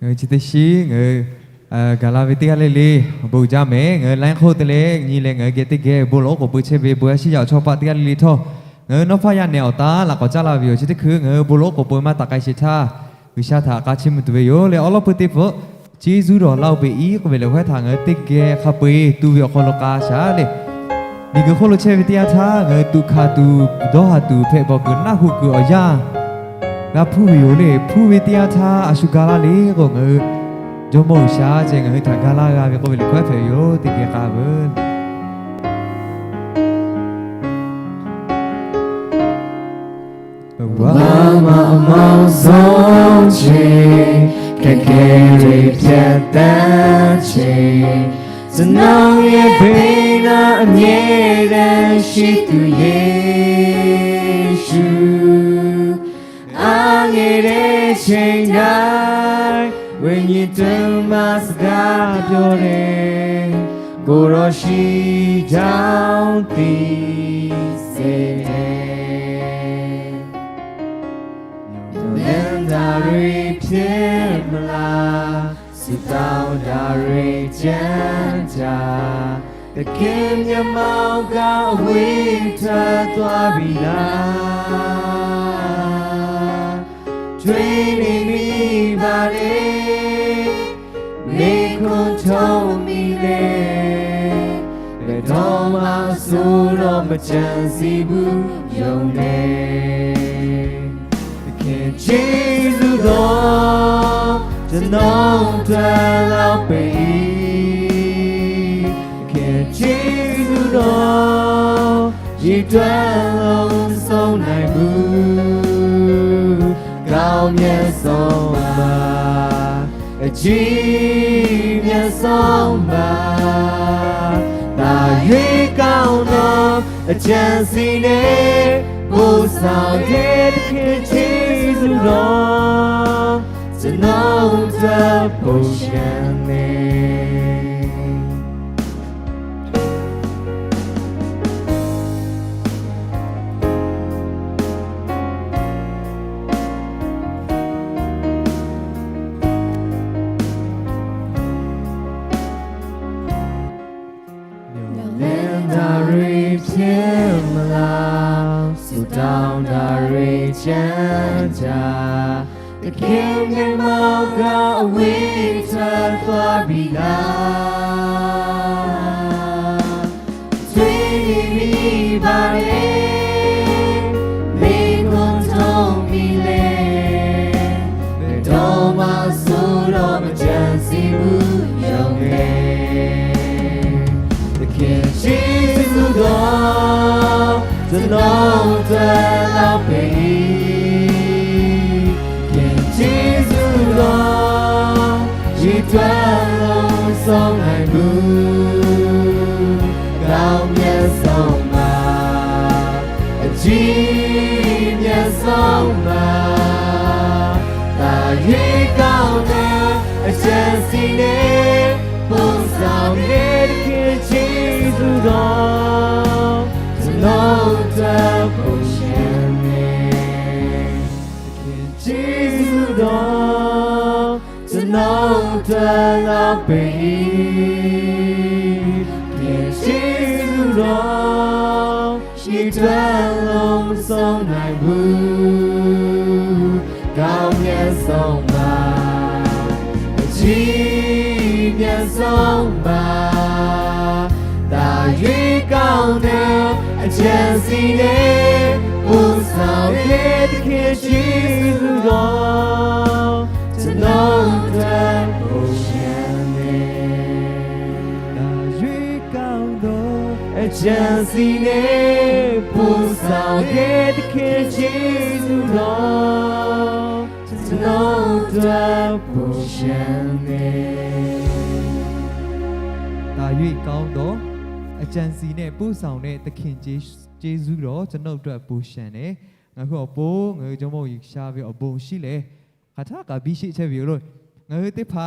Ngaˬ hui chi teˇ shiˉ ngaˬ hui gaˬ la ve teˇ g'aˇ le le awˬ bon uiˍ jaˇ mehˍ. Ngaˬ hui laiˉ hk'oˆ te leh nyi leh ngaˬ hui geh teˇ geh bon lawˬ k'oˍ pui chehˇ ve bon yaˇ shiˉ yaˇ awˬ chawˇ paˆ teˇ g'aˇ le le htawˇ, ngaˬ hui nawˉ hpaˇ yaˇ nehˬ awˬ taˉ laꞈ k'awꞈ caˉ laˇ ve yoˬ. Chi teˇ hkui ngaˬ hui bon lawˬ k'oˍ pui maˇ taˍ k'ai sheˍ htaˇ, G'uiˬsha htaꞈ k'a chiˇ mvuh tuˬ ve yoˬ leh awˉ lawˉ pui teˇ pfuhˆ Jeˇsuˆ dawˬ laˇ-oˬ peꞈ iˉ k'oˆ ve lehˬ hkawehˇ htaꞈ ngaˬ hui teˇ geh hk'a peu-eˬ tu ve awˬ hk'aw lo k'a shaˍ le. Miˬguiˬ hk'oˆ lo chehˇ ve teˇ yanˇ htaˇ ngaˬ hui tuꞈ hkanˍ tuˬ, dawˇ haˍ tuˬ, hpehꞈ bawˬ kuiˬ naˆ hoꞈ kuiˬ awˬ yanˇ g'a hpuˇ ve yoˬ le. Hpuˇ ve teˇ yanˇ htaˇ a shu ga laˇ le k'o, ngaˬ hui Jawˇmawˇ G'uiˬsha ceh ngaˬ hui htaꞈ ga laˇ g'a ve k'oˆ ve lehˬ hkawehˇ hpehꞈ ve yoˬ. Teˇ geh k'a veuˬ. ဘဝမှာ အမောက်ဆုံးချိန် ခက်ခဲတွေ ဖြတ်သန်းချိန် ကျွန်တော်ရဲ့ ဘက်မှာ အမြဲတမ်း ရှိသူ ယေရှု အားငယ်တဲ့ ချိန်တိုင်း ဝိညာဉ်တွင်းမှာ စကားပြောတယ် ကိုယ်တော်ရှိကြောင်း သိစေတယ်။ မျှော်လင့်တာတွေ ဖြစ်မလား၊ ဆုတောင်းတာတွေ ကြံကြ သခင်မျက်မှောက်က အဝေးထွက်သွားပြီလား။ တွေးနေမိပါတယ်၊ မေးခွန်းထုတ်မိတယ်၊ ဘယ်တော့မှ အဆိုးတော့ မကြံစည်ဘူး ယုံတယ်။ သခင်ကျေးဇူးတော် ကျွန်တော်အတွက် လောက်ပေ၏။ သခင်ကျေးဇူးတော် ရေတွက်လို့ မစုံနိုင်ဘူး။ ကောင်းမြတ်ဆုံးပါ၊ အကြီးမြတ်ဆုံးပါ၊ သာ၍ ကောင်းသော အကြံစည်နဲ့ ပို့ဆောင်တဲ့ သခင်ကျေးဇူးတော် ကျွန်တော်အတွက် ပိုလျှံတယ်။ မျှော်လင့်တာတွေ ဖြစ်မလား၊ ဆုတောင်းတာတွေ ကြံကြ၊ သခင်မျက်မှောက်က အဝေးထွက်သွားပြီလား။ တွေးမိပါတယ်၊ မေးခွန်းထုတ်မိလဲ၊ ဘယ်တော့မှ အဆိုးတော့ မကြံစည်ဘူး ယုံတယ်။ သခင်ကျေးဇူးတော် ကျွန်တော်အတွက် လောက်ပေ၏။ သခင်ကျေးဇူးတော် ရေတွက်လို့ မစုံနိုင်ဘူး။ ကောင်းမြတ်ဆုံးပါ၊ အကြီးမြတ်ဆုံးပါ၊ သာ၍ ကောင်းသော အကြံစည်နဲ့ ပို့ဆောင်တဲ့ သခင်ကျေးဇူးတော် ကျွန်တော်အတွက် ပိုလျှံတယ်။ သခင်ကျေးဇူးတော် ကျွန်တော်အတွက် လောက်ပေ၏။ သခင်ကျေးဇူးတော် ရေတွက်လို့ မစုံနိုင်ဘူး။ ကောင်းမြတ်ဆုံးပါ၊ အကြီးမြတ်ဆုံးပါ၊ သာ၍ ကောင်းသော အကြံစည်နဲ့ ပို့ဆောင်တဲ့ သခင်ကျေးဇူးတော် ကျွန်တော်အတွက် ပိုလျှံတယ်။ သာ၍ ကောင်းသော အကြံစည်နဲ့ ပို့ဆောင်တဲ့ သခင်ကျေးဇူးတော် ကျွန်တော်အတွက် ပိုလျှံတယ်။ သာ၍ ကောင်းသော အကြံစည်နဲ့ ပို့ဆောင်တဲ့ သခင်ကျေးဇူးတော် ကျွန်တော်အတွက် ပိုလျှံတယ်။ ငါခုဢပူ ငါ Jawˇmawˇ G'uiˬsha ve awˬ bon shiˉ lehˬ, hk'aˬ htaˇ kaꞈ biˇ sheˆ chehˇ ve yoˬ lo. Ngaˬ hui teˇ hpaˍ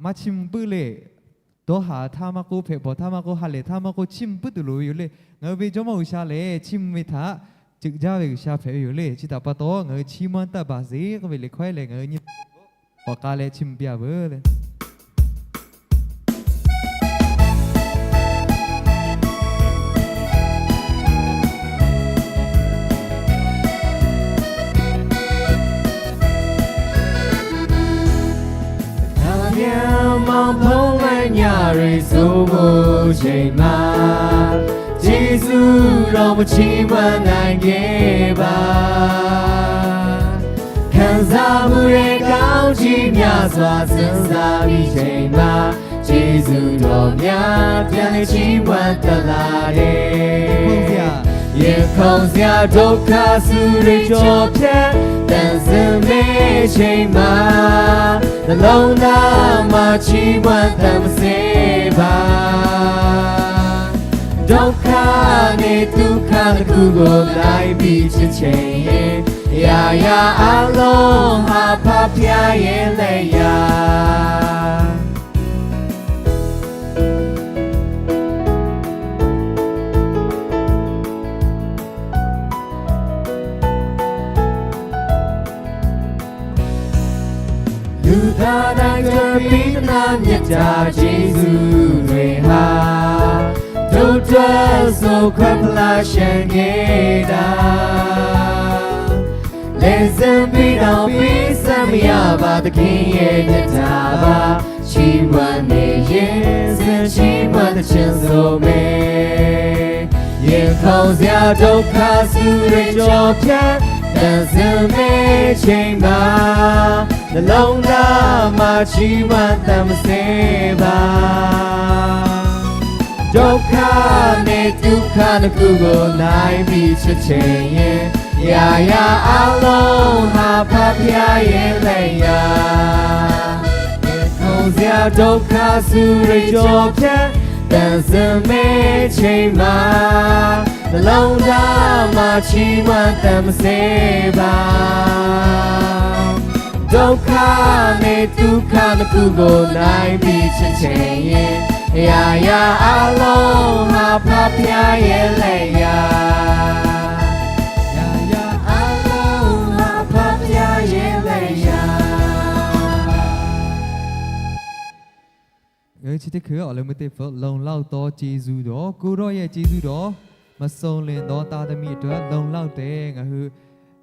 maˇ chiˇ mvuh puiˉ le. Dawˇ haˍ htaˇ maˇ k'oˆ, hpehꞈ bawˬ htaˇ maˇ k'oˆ, ha lehˬ htaˇ maˇ k'oˆ, chiˇ mvuh puiˉ tuˬ loˍ ve yoˬ le. Ngaˬ hui ve Jawˇmawˇ G'uiˬsha lehˬ, chiˇ mvuh ve htaꞈ ceuꞈ jaˇ ve G'uiˬsha hpehꞈ ve yoˬ le. Chi htaꞈ pa taw, ngaˬ hui chiˇ mvuh taˇ baˬ sheˍ k'oˆ ve liꞈ hkawehˉ lehˬ, ngaˬ hui nyi awˬ k'a leh chiˇ mvuh piˇ-a veuˬ le. Htaꞈ yaˇ maˇ hpawˇ leh nyaˇ riˍ suh ve cheˬ ma, Yeˍsuˆ rawˬ maˇ chi maˇ na geh ba. ခံစားမှုရဲ့ ကောင်းကြီးများစွာ စွန့်စားပြီးချိန်မှာ ကျေးဇူးတော်များ ပြန်လည်ချီးမွမ်းတတ်လာတယ်။ ရင်ခုန်စရာ ရင်ခုန်စရာ ဒုက္ခဆူတွေကျော်ဖြတ် သံစက်မဲ့ချိန်မှာ နှလုံးသားမှာ ချီးမွမ်းသံမစဲပါ။ ဒုက္ခနဲ့ဒုက္ခတစ်ခုကို လိုက်ပြီးချက်ချင်းရင် အရာရာအားလုံးဟာ ဖခင်ရဲ့လက်ရာ။ လူသားတိုင်းအတွက် ပေးသနားမြတ်တာ ကျေးဇူးတွေဟာ တို့အတွက် စိတ်ခွဲဖျားရှံခဲ့တာ လည်စမ်းပြီးတောင် ပေးဆပ်မရပါ သခင်ရဲ့မြတ်တာပါ။ ချီးမွမ်းနေရင် ဆက်ချီးမွမ်းသီချင်းဆိုမယ်။ ရင်ခုန်စရာ ဒုက္ခဆူတွေကျော်ဖြတ် သံစက်မဲ့ချိန်မှာ နှလုံးသားမှာ ချီးမွမ်းသံမစဲပါ။ ဒုက္ခနဲ့ဒုက္ခနှစ်ခုကို လိုက်ပြီးချက်ချင်းရင် အရာရာအားလုံးဟာ ဖခင်ရဲ့လက်ရာ။ ရင်ခုန်စရာ ဒုက္ခဆူတွေကျော်ဖြတ် သံစက်မဲ့ချိန်မှာ နှလုံးသားမှာ ချီးမွမ်းသံမစဲပါ။ ဒုက္ခနဲ့ဒုက္ခနှစ်ခုကို လိုက်ပြီးချက်ချင်းရင် အရာရာအားလုံးဟာ ဖခင်ရဲ့လက်ရာ။ အရာရာအားလုံးဟာ ဖခင်ရဲ့လက်ရာ။ ငါတို့ ချစ်တဲ့ ခရစ်တော် အလုံးမသိပ် လုံလောက်သော ကျေးဇူးတော်၊ ကိုယ်တော်ရဲ့ ကျေးဇူးတော်၊ မစုံလင်သော သားသမီးအတွက် လုံလောက်တယ်။ ငါတို့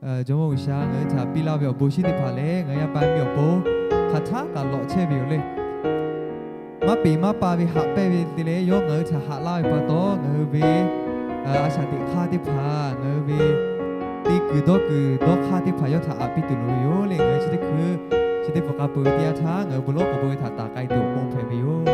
ꓙꓳ ꓟꓳ ꓪꓴ-ꓫꓬ ငါတို့ htaꞈ piˇ laˇ ve awˬ bon shinˉ teˇ hpaˍ lehˬ, ngaˬ hui yaˇ paˍ miˇ awˬ pon hk'aˬ htaˇ kaꞈ lawꞈ chehˇ ve yoˬ le. Maˇ peˍ maˇ pa ve haꞈ pehnˇ ve te leh, yawˇ ngaˬ hui htaꞈ haꞈ laˇ ve pa taw, ngaˬ hui ve a shaꞈ teꞈ hk'aˇ teˇ hpaˍ, ngaˬ hui ve teˇ kuiˬ dawˇ kuiˬ dawˇ hk'aˇ teˇ hpaˍ yawˇ htaꞈ aꞈ piˇ tuˬ loˍ ve yoˬ le. Ngaˬ hui chi teˇ hkui chi teˇ hpaˍ k'a peuˬ ve teˇ yanˇ htaˇ, ngaˬ hui bon lawˉ k'awꞈ bon ve htaꞈ taˍ k'ai tuˬ awˬ pon hpehꞈ ve yoˬ.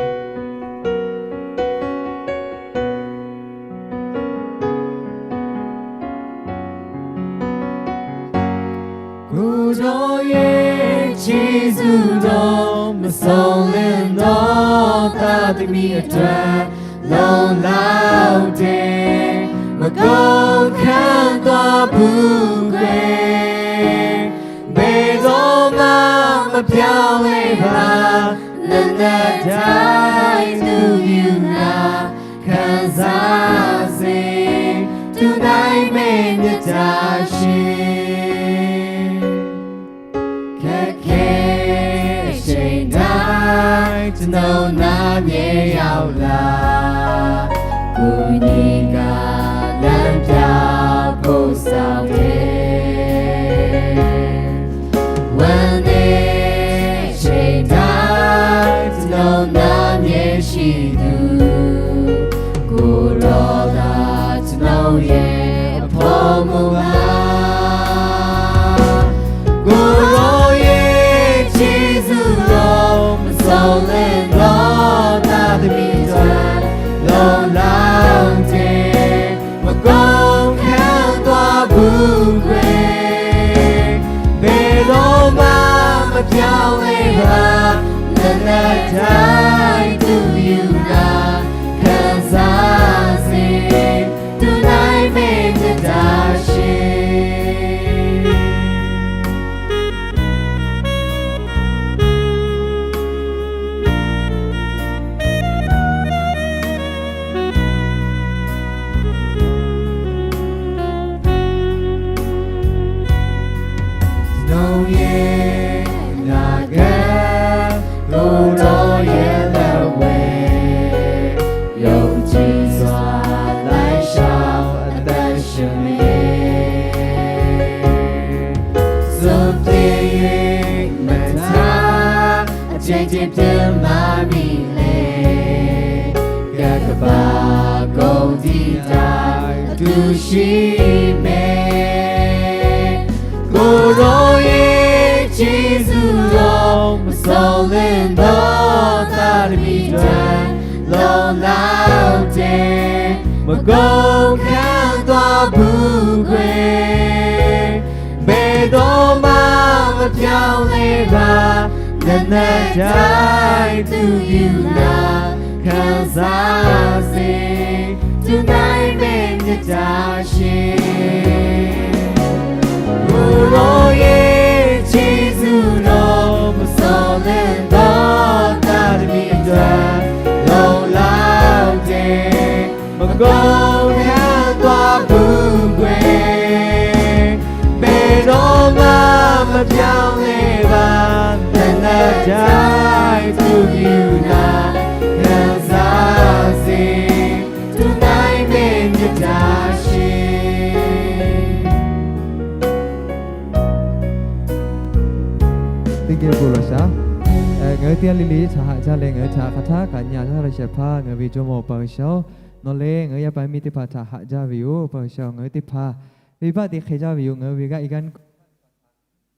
ကိုယ်တော်ရဲ့ ကျေးဇူးတော် မစုံလင်သော သားသမီးအတွက် လုံလောက်တယ်။ မကုန်ခံသွားဘူးခွဲ ဘယ်တော့မှ မပြောင်းလဲပါ။ လက်နက်တိုင်း သူယူလာ ခံစားစေ သူ့တိုင်းမဲ့ မြတ်တာရှင်။ ခက်ခဲအချိန်တိုင်း ကျွန်တော်နား မြေရောက်လာ ကိုယ်ညီက လမ်းပြ ပို့ဆောင်တယ်။ ဝမ်းနည်းချိန်တိုင်း ကျွန်တော်နား မြေရှိသူ ကိုယ်တော်သာ ကျွန်တော်ရဲ့ အဖို့မို့ပါ။ ကိုယ်တော်ရဲ့ ကျေးဇူးတော် မစုံလင်သော သားသမီးအတွက် လုံလောက်တယ်။ မကုန်ခံသွားဘူးခွဲ ဘယ်တော့မှ မပြောင်းလဲပါ။ လက်နက်တိုင်း သူယူလာ ခံစားစေ သူ့တိုင်းမဲ့ မြတ်တာရှင်။ ကျွန်တော်ရဲ့ အနာဂတ် ceh hpeuˇ maˇ miˬ leh, g'a kaˍ paˍ kawˇ tiˇ htaꞈ tuˬ shiˍ mehˍ. K'oˆ lawˬ yehˬ Yeˍsuˆ lawˬ, maˇ shawˍ leh dawˇ taˍ miˬ htaꞈ lawˬ laˇ-oˬ tehꞈ, maˇ kawˆ hkanˇ tawˇ a buˬ k'o-e, behˬ dawˇ maˇ maˇ pyawˇ leh g'a, naˬ naˍ caiˇ tuˬ yuˬ naˍ, hkanˍ zaˇ zeˬ, tuˬ naiˉ mehˆ nyi caˇ sheˍ. K'oˆ lawˬ yehˬ Yeˍsuˆ lawˬ, maˇ shawˍ leh dawˇ taˍ miˬ htaꞈ lawˬ laˇ-oˬ tehꞈ, maˇ kawˆ hkanˇ tawˇ a buˬ k'o-e, behˬ dawˇ maˇ maˇ pyawˇ leh g'a, naˬ naˍ caiˇ tuˬ yuˬ naˍ, hkanˍ zaˇ zeˬ, tuˬ naiˉ mehˆ nyi caˇ sheˍ. Teˇ geh bon lawˬ shaˍ. Ngaˬ hui teˇ g'aˇ le le htaꞈ haꞈ jaˇ leh, ngaˬ hui htaꞈ hk'aˬ htaˇ kaꞈ nyi a jaˇ ve shehˍ hpaˇ ngaˬ ve Jawˇmawˇ Awˬ pa G'uiˬsha-oˬ, nawˬ lehˬ ngaˬ hui yaˇ paˍ yaˇ miˇ teˇ hpaˍ htaꞈ haꞈ jaˇ ve yoˬ. Awˬ pa G'uiˬsha-oˬ, ngaˬ hui teˇ hpaˍ venˇbaˆ te hk'e jaˇ ve yoˬ. Ngaˬ hui ve g'aˇ e gaˇ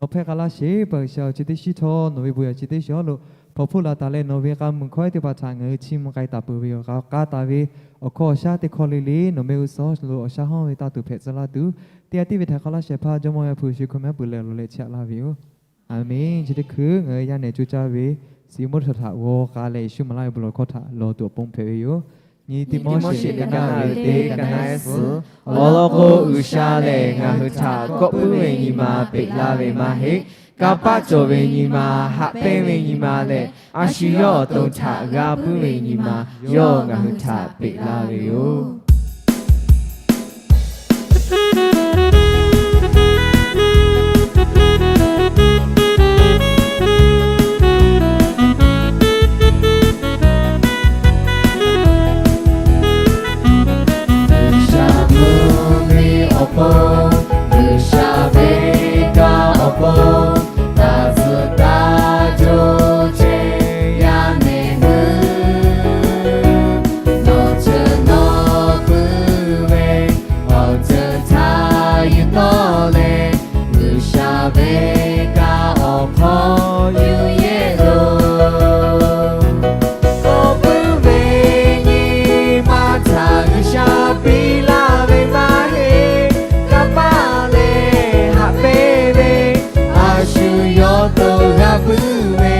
nawˬ hpehˇ k'a laˇ sheˍ. Awˬ pa G'uiˬsha-oˬ, chi teˇ shiˉ htawˇ nawˬ ve bon yaꞈ chi teˇ shiˉ awˉ lo hpawnˬ hpfuhˆ la taˍ leh, nawˬ ve k'a muiˬ hkawˇ ehˉ teˇ hpaˍ htaꞈ ngaˬ hui chiˇ mvuh k'ai taˍ peuˬ ve yoˬ. K'a taˍ ve awˬ hkawˇ awˬ shaˉ teˇ hkawˇ le le nawˬ mehˆ g'uˇ suhˍ lo awˬ shaˉ hawˉ ve taˇ tuˬ hpehꞈ tcuh laˇ tuˬ, teˇ g'aˇ tiˉ ve htaꞈ hk'awꞈ laˇ shehˍ hpaˇ Jawˇmawˇ Yaˇ hpu Yeˍsuˆ Hkriꞈ mehˆ peuˬ leh lawˬ leh chiˇ aꞈ laˇ ve yoˬ. Aˬmenˍ. Chi teˇ hkui ngaˬ hui yaˇ nehˬ coˇ caˇ ve suˍ moˉ htaꞈ htaꞈ g'aw k'a leh, Yeˍsuˆ maˍ laˇ ve bon lawˬ hkawˇ htaꞈ lawˬ tuˬ awˬ pon hpehꞈ ve yoˬ. Nyi Tiˆmoˉseˍ ka naˆ ve teˇ ka naˆ ehˉ suhˍ, awˬ lawn k'o, G'uiˬsha lehˬ ngaˬ hui htaꞈ kawˆ puiˉ ve nyi ma peꞈ laˇ ve maˇ heˆ. Kanˇ paˆ cawˬ ve nyi ma, haꞈ pehnˇ ve nyi ma leh, a shu yawˇ awˬ to htaꞈ g'a puiˉ ve nyi ma, yawˇ ngaˬ hui htaꞈ peꞈ laˇ ve yoˬ. G'uiˬsha mvuhˇ miˬ awˬ pon, G'uiˬsha venˇbaˆ awˬ pon, taˇ tzuhꞈ taˇ coˇ chehˇ yaˇ nehˬ hui, nawˬ ceuˬ nawˬ puiˉ ve awˬ ceuˬ htaꞈ yuˬ tawˆ leh, G'uiˬsha venˇbaˆ awˬ hk'aw yuˬ yehˇ loˬ. Kawˆ puiˉ ve nyi ma htaꞈ G'uiˬsha piˇ laˇ ve maˇ heˆ. Kanˇ paˆ leh haꞈ pehnˇ ve, a shu yawˇ to g'a puiˉ ve,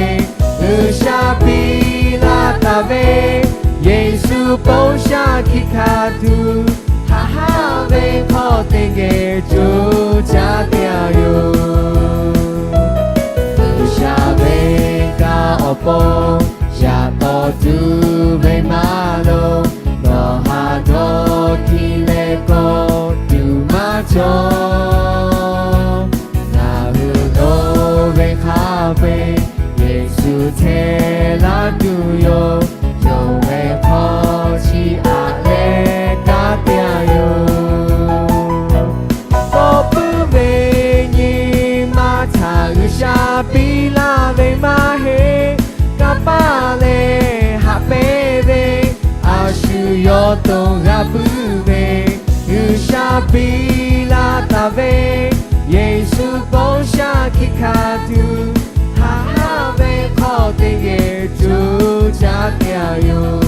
G'uiˬsha piˇ laˇ taˍ ve, Yeˍsuˆ ponˬ shaˆ hkiˆ hkanˍ tuˬ, haꞈ haˉ ve hk'aw teˇ geh coˇ caˇ te a yoˬ. G'uiˬsha venˇbaˆ awˬ pon, yaꞈ taw tuˬ ve maˇ loˍ, nawˬ haꞈ dawˇ hkiˇ leh kawˆ tuˬ maˇ cawˬ. Ngaˬ hui loˍ ve hk'a peu-eˬ, Yeˍsuˆ chehˇ laˇ tuˬ yoˬ. Yonˍ ve hk'aw chiˇ aꞈ leh kanˉ te a yoˬ. Kawˆ puiˉ ve nyi ma htaꞈ G'uiˬsha piˇ laˇ ve maˇ heˆ. Kanˇ paˆ leh haꞈ pehnˇ ve, a shu yawˇ to g'a puiˉ ve, G'uiˬsha piˇ laˇ taˍ ve, Yeˍsuˆ ponˬ shaˆ hkiˆ hkanˍ tuˬ, haꞈ haˉ ve hk'aw teˇ geh coˇ caˇ te a yoˬ.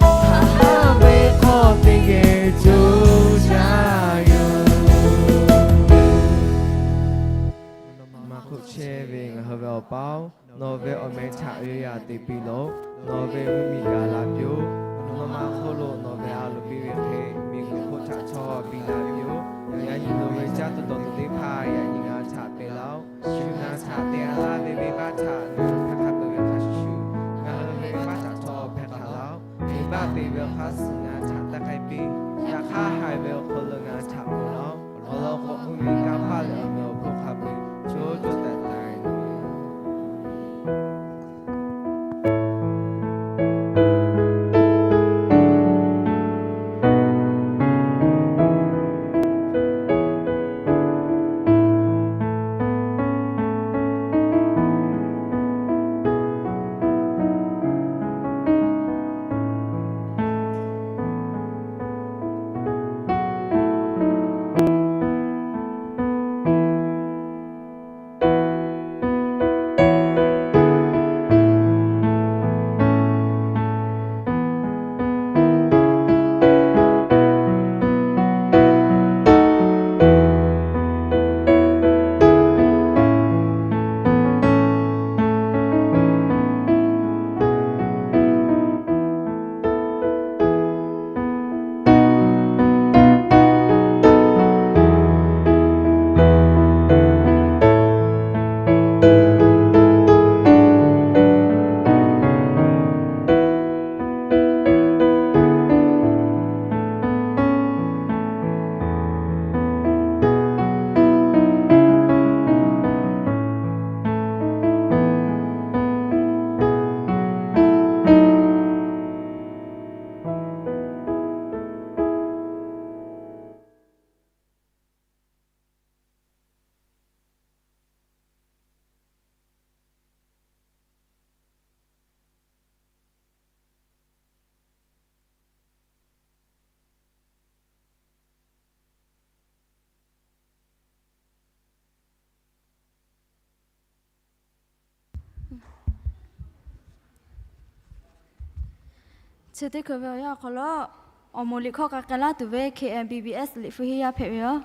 Haꞈ haˉ ve hk'aw teˇ geh coˇ caˇ yoˬ. Nawˬ ma hk'oˆ chehˇ ve ngaˬ hui ve Awˬ pa-oˬ, nawˬ ve awˬ meh htaꞈ ve yaꞈ teꞈ piˇ loˬ. Nawˬ ve mvuhˇmiˬ gaˬ la piˇ-oˆ. Nawˬ ma hk'oˆ lo nawˬ ve a loˍ piˇ ve hk'e, miˬguiˬ hk'oˆ htaꞈ htawˇ piˇ laˇ piˇ-oˆ. Yaꞈ nyi loˍ ve caˇ tuˬ dawˬ tuˬ teˇ hpaˍ yaꞈ nyi ngaˬ htaꞈ peꞈ laˇ-oˆ. Shu ngaˬ htaꞈ te a laˇ ve venˇbaˆ htaꞈ ngaˬ hui hk'a peu-eˬ hk'a shuˍ shuˍ, ngaˬ hui ve venˇbaˆ htaꞈ htawˇ hpehꞈ hk'a laˇ-oˆ. Venˇbaˆ te ve awˬ hk'aˇ suh ngaˬ htaꞈ taˇ k'ai piˇ. Yaꞈ hk'aˇ haiˬ ve awˬ hk'aw lo ngaˬ htaꞈ ponˬ laˇ-oˆ. Awˬ lawn k'o, mvuhˇmiˬ, kanˇ paˆ leh awˬ meh awˬ hponˇ hk'a peu-eˬ co co taiˍ taiˍ Chi teˇ hkui ve awˬ yanˇ awˬ hk'aw lo, awˬ moˍ liꞈ hkawˇ k'a k'ai laˇ tuˬ ve K N B B S liꞈ hpu hiˉ yaˇ hpehꞈ ve yoˬ.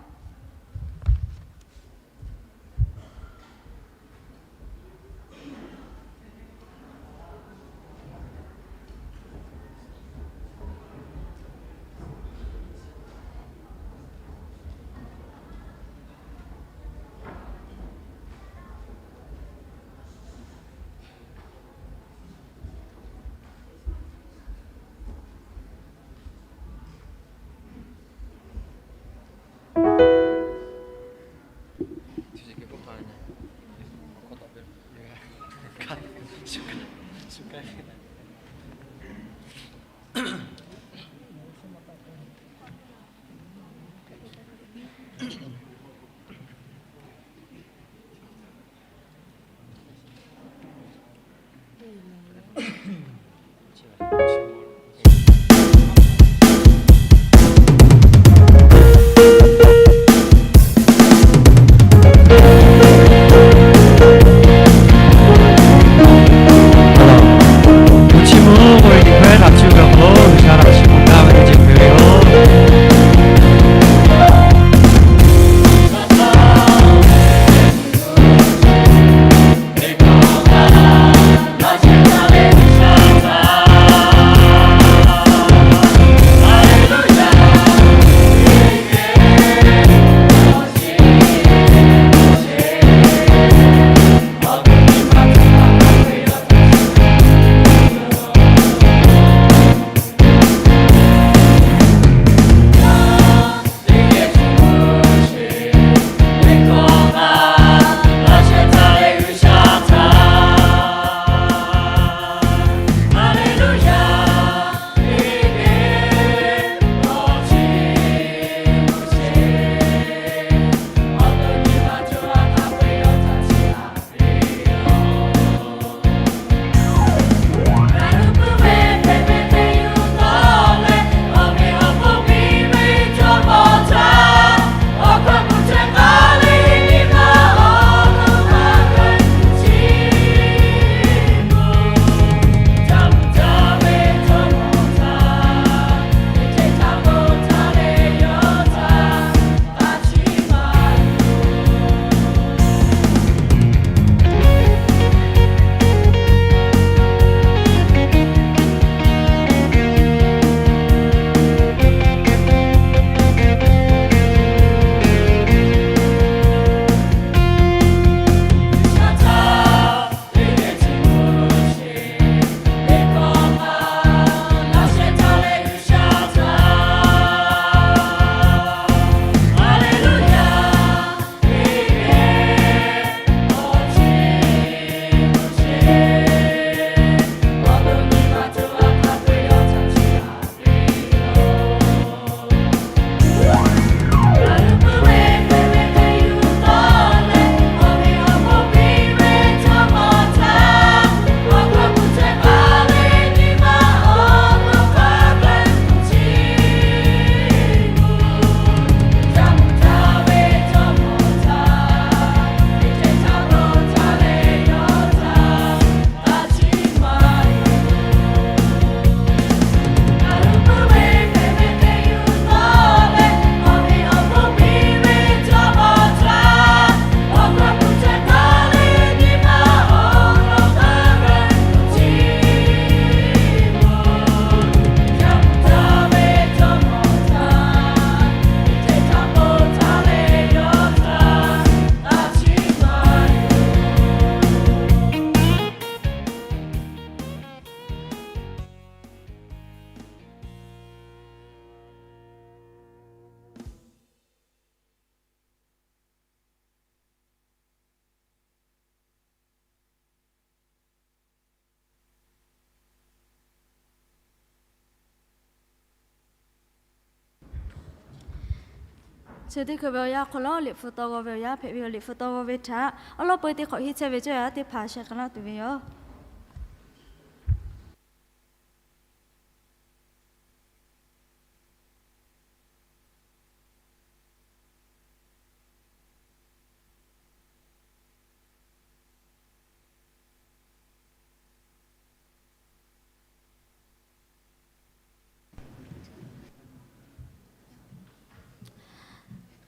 Chi teˇ hkui ve awˬ yanˇ awˬ hk'aw lo liꞈ hpu taw g'aw ve awˬ yanˇ hpehꞈ ve yoˬ. Liꞈ hpu taw g'aw ve htaꞈ awˉ lawˉ peu teˇ hk'awꞈ henˇ chehˇ ve cawˇ yaˇ teˇ hpaˍ sheh k'ai laˇ tuˬ ve yoˬ.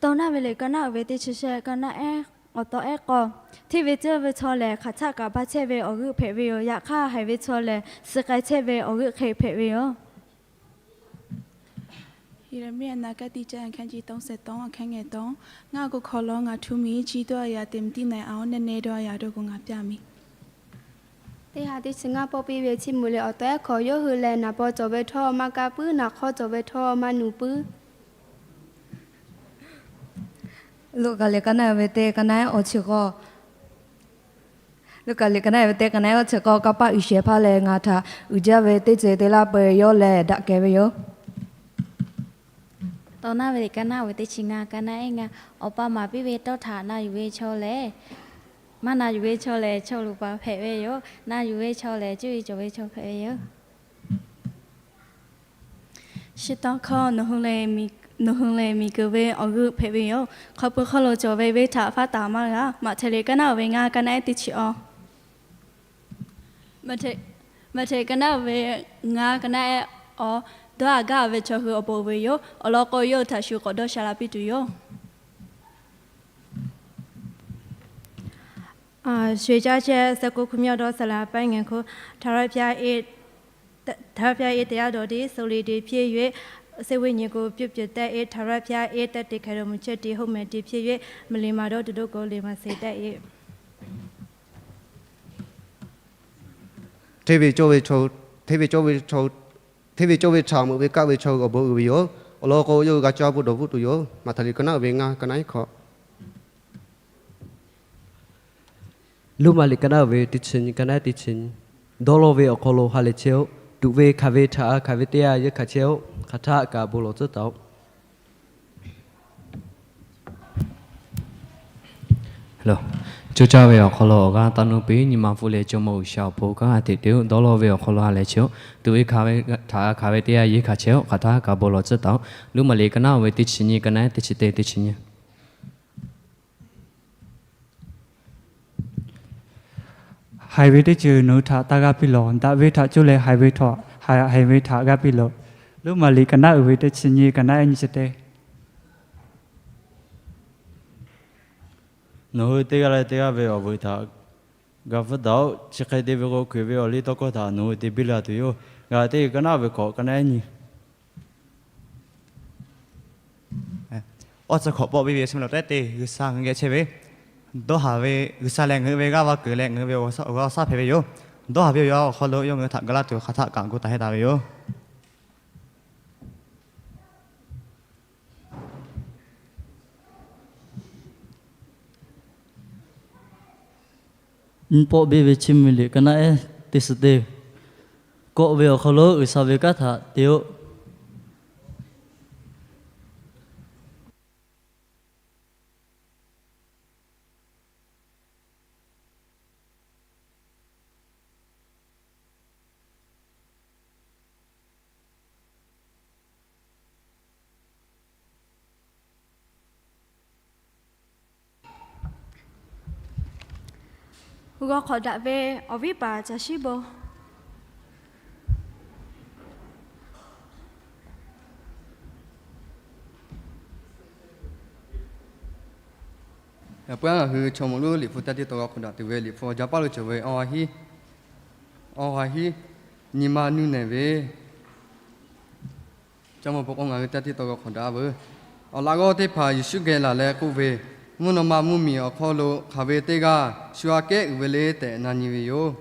Taw naˆ ve liꞈ ka naˆ uiˍ ve teˇ chi shehˆ, ka naˆ ehˉ, awˬ taw ehˉ k'awˇ. Hteˇ ve tcuhˇ ve chaw lehˬ, hk'aˬ htaˆ kaꞈ ba chehˇ ve awˬ g'euˆ hpehꞈ ve yoˬ. Yaꞈ hk'aˇ, haiˬ ve chaw lehˬ, suh k'ai chehˇ ve awˬ g'euˆ hk'e hpehꞈ ve yoˬ. ယေရမိယ နာဂတ်တိကျမ်း အခန်းကြီးသုံးဆယ့်သုံး အခန်းငယ်သုံး။ ငါ့ကိုခေါ်လော့၊ ငါထူးမည်၊ ကြီးသောအရာသင်မသိနိုင်အောင်၊ နက်နဲသောအရာတို့ကို ငါပြမည်။ Teˇ ha teˇ chi ngaˇ pawˆ piˇ ve Chiˇ mvuh liꞈ awˬ taw ehˉ hkawꞈ. Yawˇ hui lehˬ, naˍ paw cawˬ ve htawˇ maˇ kaˇ puiˉ, naˍ hk'awˇ cawˬ ve htawˇ maˇ nuˬ puiˉ. Luˉkaꞈ liꞈ ka naˆ uiˍ ve teˇ ka naˆ ehˉ awˬ chi k'awˇ. Luˉkaꞈ liꞈ ka naˆ uiˍ ve teˇ ka naˆ ehˉ awˬ chi k'awˇ. Kanˇ paˆ uiˍ shehˍ hpaˇ lehˬ, ngaˬ htaꞈ uiˍ jaˇ ve teˇ ceuˬ te laˇ peuˬ. Yawˇ lehˬ daꞈ kehˬ ve yoˬ. Taw naˆ ve liꞈ ka naˆ uiˍ ve teˇ chi ngaˇ, ka naˆ ehˉ ngaˇ. Awˬ pa maˍ piˇ ve tawˇ htaꞈ na yuˬ ve chaw lehˬ, maˇ na yuˬ ve chaw lehˬ, chaw luˬ paˍ hpehꞈ ve yoˬ. Na yuˬ ve chaw lehˬ, cuˇ yiˍ cawˬ ve chaw hpehꞈ ve yoˬ. Chi taw hkawˇ, nawˬ hui lehˬ miˬ guiˬ ve awˬ g'euˆ hpehꞈ ve yoˬ. Hk'aw pui hk'aw lo cawˬ ve venˇ htaꞈ faˉ taˍ maˇ g'a. Maꞈhtehˍ liꞈ ka naˆ uiˍ ve ngaˇ, ka naˆ ehˉ teˇ chi awˬ. Maꞈhtehˍ, Maꞈhtehˍ ka naˆ uiˍ ve ngaˇ, ka naˆ ehˉ awˬ. Dawˇ haˍ gaˇ ve chaw hui awˬ bon uiˍ ve yoˬ. Awˬ lawn k'o, yawˇ hui htaꞈ shu k'awꞈ dawˇ sha la piˇ tuˬ yoˬ. ရွှေကျားစံ၊ ဆယ့်ကိုးခုမြောက်သော ဆရာပိုင်းငယ်ခု၊ ထာဝရဘုရား၏ ထာဝရဘုရား၏ တရားတော်သည် စူးလေသည်ဖြစ်၍ စိတ်ဝိညာဉ်ကို ပြုပြင်တတ်၏။ ထာဝရဘုရား၏ သက်သေခံတော်မူချက်သည် ဟုတ်မှန်သည်ဖြစ်၍ မလိမ္မာသောသူတို့ကို လိမ္မာစေတတ်၏။ Hteˇ ve cawˇ ve chaw, hteˇ ve cawˇ ve chaw, hteˇ ve cawˇ ve htaꞈ meuꞈ ve kaˆ ve chaw awˬ bon uiˍ ve yoˬ. Awˬ lawn k'o, yawˇ hui g'a caˇ peuˬ dawˬ bvuhˆ tuˬ yoˬ. Maꞈhtehˍ liꞈ ka naˆ uiˍ ve ngaˇ, ka naˆ ehˉ hkawꞈ. Roˉmaꞈ liꞈ ka naˆ uiˍ ve teˇ chi nyi, ka naˆ ehˉ teˇ chi nyi. Dawˇ law ve awˬ hk'aw lo ha lehˬ chehˇ-oˆ. Tuꞈ ve hkanˍ ve htaꞈ g'a hkanˍ ve teˇ yanˇ yehˇ hkanˍ chehˇ-oˆ. Hk'aˬ htaˆ kaꞈ bon lawˬ tcuhˉ taˍ-oˆ. Cawˇ caˇ ve awˬ hk'aw lo awˬ g'aˇ taˇ nuˇ piˇ. Nyi ma hpu leh Jawˇmawˇ G'uiˬsha awˬ pon kanˉ a teꞈ te-oˆ. Dawˇ law ve awˬ hk'aw lo ha lehˬ chehˇ-oˆ. Tuꞈ ve hkanˍ ve htaꞈ g'a hkanˍ ve teˇ yanˇ yehˇ hkanˍ chehˇ-oˆ. Hk'aˬ htaˆ kaꞈ bon lawˬ tcuhˉ taˍ-oˆ. Roˉmaꞈ liꞈ ka naˆ uiˍ ve teˇ chi nyi, ka naˆ ehˉ teˇ chi teˇ, teˇ chi nyi. Haiˬ ve teˇ ceuˬ nawˬ hui htaꞈ taˇ g'aˇ piˇ lawˬ. Daꞈ ve htaꞈ coˇ leh haiˬ ve htaꞈ, haiˬ ve htaꞈ g'aˇ piˇ lawˬ. Roˉmaꞈ liꞈ ka naˆ uiˍ ve teˇ chi nyi, ka naˆ ehˉ nyiˇ chi teˇ. Nawˬ hui teˇ g'aˇ leh teˇ g'aˇ ve awˬ vuiˬ htaꞈ g'a hpfuhˇ daꞈ-oˆ. Chi hk'e te ve k'o, hkeꞈ ve awˬ liˇ tawˇ hkawˇ htaꞈ nawˬ hui te biˇ la tuˬ yoˬ. Ngaˬ hui teˇ ka naˆ ve hkawꞈ, ka naˆ ehˉ nyi. Awˬ tcuh hkawꞈ pawˆ piˇ ve Chiˇ mvuh liꞈ awˬ taw ehˉ teˇ, G'uiˬsha ngaˬ hui geh chehˇ ve, dawˇ haˍ ve, G'uiˬsha leh ngaˬ hui ve g'aˇ va keunˍ leh ngaˬ hui ve awˬ g'aˇ awˬ shaˉ hpehꞈ ve yoˬ. Dawˇ haˍ ve awˬ yanˇ awˬ hk'aw lo yawˇ ngaˬ hui htaꞈ ga laˇ tuˬ hk'aˬ htaˆ kaꞈ gu taˍ hehˉ taˍ ve yoˬ. Nyi pawˆ biˇ ve Chiˇ mvuh liꞈ ka naˆ ehˉ teˇ suhˍ teˇ. Kawˆ ve awˬ hk'aw lo G'uiˬsha ve kanˉ htaꞈ te-oˆ. G'aw hk'awꞈ daꞈ ve awˬ viˉ paˍ caˬ shiˉ bon. Yaꞈ puiˉ ngaˬ hui chaw mawˬ lonˉ Liꞈ hpu teˇ tiˉ tawˇ g'aw hk'awꞈ daꞈ tuˬ ve Liꞈ hpu awˬ jaˇ paˇ lo cawˬ ve awˬ ha hiˉ, awˬ ha hiˉ, nyi ma nuˇ nehˬ ve Ca mawˬ peuˬ k'o, ngaˬ hui teˇ tiˉ tawˇ g'aw hk'awꞈ daꞈ veuˬ. Awˬ laꞈ g'awˇ teˇ hpaˍ Yeˍsuˆ geh laˬ leh k'oˆ ve, Mvuhˇ naw ma mvuhˇmiˬ awˬ hk'aw lo hk'aˬ ve teˇ g'aˇ shu aꞈ kehˉ uiˍ ve le tehꞈ na nyi ve yoˬ.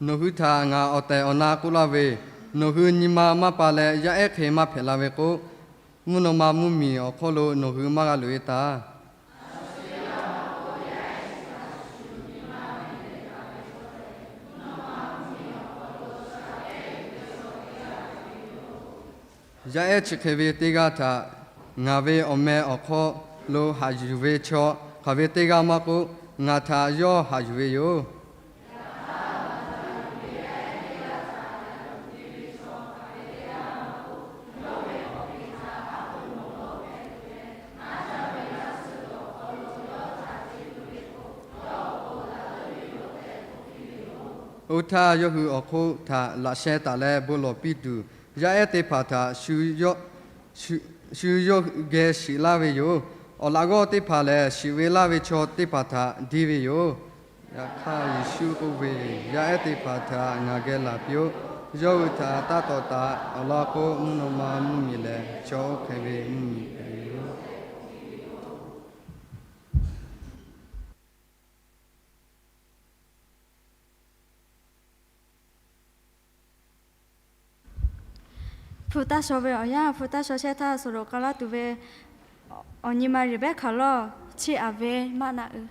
Nawˬ hui htaꞈ ngaˬ awˬ tehˬ awˬ na k'oˆ laˇ ve, nawˬ hui nyi ma maˇ pa leh yaˇ ehˉ hk'e maˇ hpehꞈ la ve k'o, mvuhˇ naw ma mvuhˇmiˬ awˬ hk'aw lo nawˬ hui maˇ g'a loꞈ-e taˍ. Yaˇ ehˉ chi hk'e ve teˇ g'aˇ htaꞈ ngaˬ ve awˬ meh awˬ hk'aw lo haꞈ yuˬ ve chaw, hk'aˬ ve teˇ g'aˇ maˇ k'oˆ, ngaˬ htaꞈ yawˇ haꞈ yuˬ ve yoˬ. Oˇ htaˇ, yawˇ hui awˬ hk'oˆ htaꞈ laꞈ sheh taˍ leh bon lawˬ piˇ tuˬ, yaˇ ehˉ teˇ hpaˍ htaꞈ shu yawˇ geh shiˍ laˇ ve yoˬ. Awˬ laꞈ g'awˇ teˇ hpaˍ lehˬ, shiˍ ve laˇ ve chaw teˇ hpaˍ htaꞈ diˇ ve yoˬ. Yaꞈ hk'aˇ, Yeˍsuˆ k'oˆ ve, Yaˇ ehˉ teˇ hpaˍ htaꞈ ngaˬ geh laˬ piˇ-oˆ. Yawˇ hui htaꞈ taˇ tawˍ taˍ. Awˬ lawn k'o, mvuhˇ naw ma mvuhˇmiˬ lehˬ, chaw oˇ hk'e ve mvuhˇmiˬ hpehꞈ ve yoˬ. Hpu taˇ shaw ve awˬ yanˇ, hpu taˇ shaw shehˇ htaˇ, suhˍ loꞈ k'a laˇ tuˬ ve awˬ nyi ma Reˍbehˇhkaˍ lawˇ chiˇ aꞈ ve maˆ naˆ uiˍ.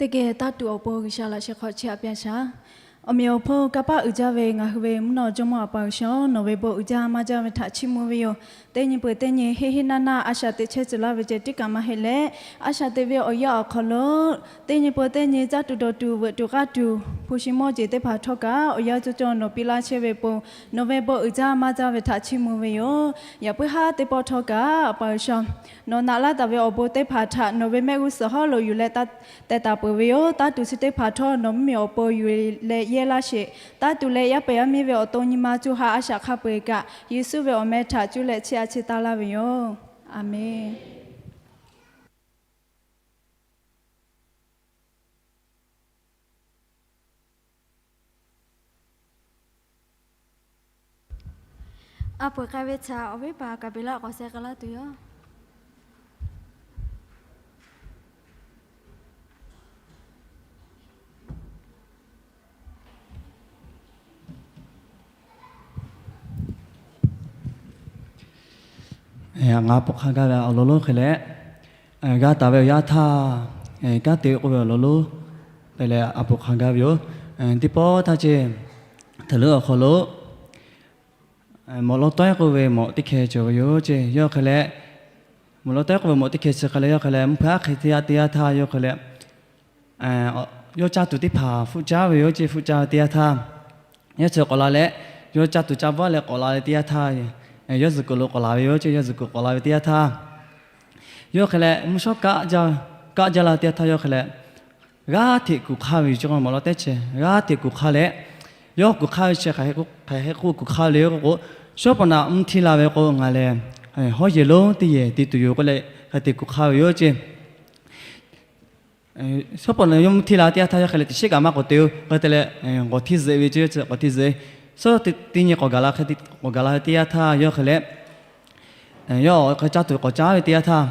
Teˇ geh taˇ tuˬ awˬ pon G'uiˬsha laꞈ sheh hk'aw chehˇ a piˇ a shaˍ. Awˬ meꞈ awˬ hponˇ kanˇ paˆ uiˍ jaˇ ve ngaˬ hui ve mvuhˇ naw jawˇmawˇ Aˬ pa G'uiˬsha-oˬ, nawˬ ve bon uiˍ jaˇ maˇ jaˇ ve htaꞈ chiˇ mvuh ve yoˬ. Teˇ nyi peuˬ teˇ nyi henˇ henˇ naˇ naˇ a shaꞈ teꞈ chehˇ tcuh laˇ ve ceh tiˉ kaꞈ maˇ heˆ leh, a shaꞈ teꞈ ve awˬ yanˇ awˬ hk'aw lo teˇ nyi peuˬ teˇ nyi caˇ tuˬ dawˬ tuˬ veuꞈ tuˬ k'aˇ tuˬ hpu shi mawˇ jeˬ teˇ hpaˍ htawˇ kaꞈ awˬ yanˇ cawˇ cawˇ nawˬ piˇ laˇ chehˇ ve pon, nawˬ ve bon uiˍ jaˇ maˇ jaˇ ve htaꞈ chiˇ mvuh ve yoˬ. Yaꞈ puiˉ haˉ teˇ pawˆ htawˇ kaꞈ Aˬ pa G'uiˬsha, nawˬ naꞈ laˇ taˍ ve awˬ bon teˇ hpaˍ htaꞈ nawˬ ve mehˆ g'uˇ suhˍ hawˉ lo yuˬ leh teh taˍ peuˬ ve yoˬ. Taˇ tuˬ chi teˇ hpaˍ htawˇ nawˬ mvuhˇmiˬ awˬ pon yuˬ leh yehˇ laˇ sheˍ. Taˇ tuˬ leh yaˇ pehˍ yaˇ miˇ ve awˬ to nyi ma co ha a shaꞈ hk'a peu-eˬ kaꞈ, Yeˍsuˆ ve awˬ meh htaꞈ cuˇ leh chehˇ a chehˇ taˍ laˇ ve yoˬ. Aˬ menˍ. A peuˬ k'ai ve htaꞈ awˬ viˉ paˍ kaˍ beˍ laˆ k'awꞈ sheh k'ai laˇ tuˬ yoˬ. Ngaˬ a poˍ hk'a gaˇ ve awˬ lawn lonˉ hk'e leh, g'a taˍ ve awˬ yanˇ htaˇ, kanˉ te k'oˆ ve awˬ lawn lonˉ hk'e leh a poˍ hk'a gaˇ ve yoˬ. Teˇ pawˆ htaˇ ceh, htaꞈ leuˉ awˬ hk'aw lo mawꞈ lawn tawehˉ k'oˆ ve mawꞈ teˇ hkeh cawˬ ve yoˬ ceh. Yawˇ hk'e leh, mawꞈ lawn tawehˉ k'oˆ ve mawꞈ teˇ hkeh chi hk'e leh yawˇ hk'e leh mvuhˇ hpeuꞈ aˉ hk'e teˇ yanˇ teˇ yanˇ htaˇ yawˇ hk'e leh, yawˇ caˇ tuˬ teˇ hpaˍ hpfuhˆ caˉ ve yoˬ ceh. Hpfuhˆ caˇ ve teˇ yanˇ htaˇ, yawˇ chi k'awꞈ la leh, yawˇ caˇ tuˬ caˇ vaˇ leh k'awꞈ la ve teˇ yanˇ htaˇ, yawˇ zuhꞈ kuiˬ lo k'awꞈ la ve yoˬ ceh. Yawˇ zuhꞈ kuiˬ k'awꞈ la ve teˇ yanˇ htaˇ, yawˇ hk'e leh mvuhˇ shawˉ kaˆ jaˇ la teˇ yanˇ htaˇ yawˇ hk'e leh, g'aˇ hteꞈ kuˬ hk'aˇ ve yoˬ ceh. K'o mawꞈ lawn tawehˉ chi g'aˇ hteꞈ kuˬ hk'aˇ leh, yawˇ kuˬ hk'aˇ ve chi hk'aˬ hk'e k'oˆ kuˬ hk'aˇ ve le k'oˆ k'o, shawˉ pawˍ naꞈ mvuhˇ htiˇ la ve k'o ngaˬ lehˬ hawˉ yehˬ lonˉ teˇ yehˬ te tuˬ yoˬ k'oˆ leh hk'a te kuˬ hk'aˇ ve yoˬ ceh. Shawˉ pawˍ naꞈ yawˇ mvuhˇ htiˇ la teˇ yanˇ htaˇ yawˇ hk'e leh teꞈ sheˉ kaꞈ maˇ k'awꞈ te-o. Hk'e te leh, k'awꞈ htiˇ zuhꞈ ve ceh, k'awꞈ htiˇ zuhꞈ. Shawˉ teˇ nyi k'awꞈ gaˬ la, k'awꞈ gaˬ la ve teˇ yanˇ htaˇ yawˇ hk'e leh, yawˇ hk'e caˇ tuˬ k'awꞈ caˉ ve teˇ yanˇ htaˇ,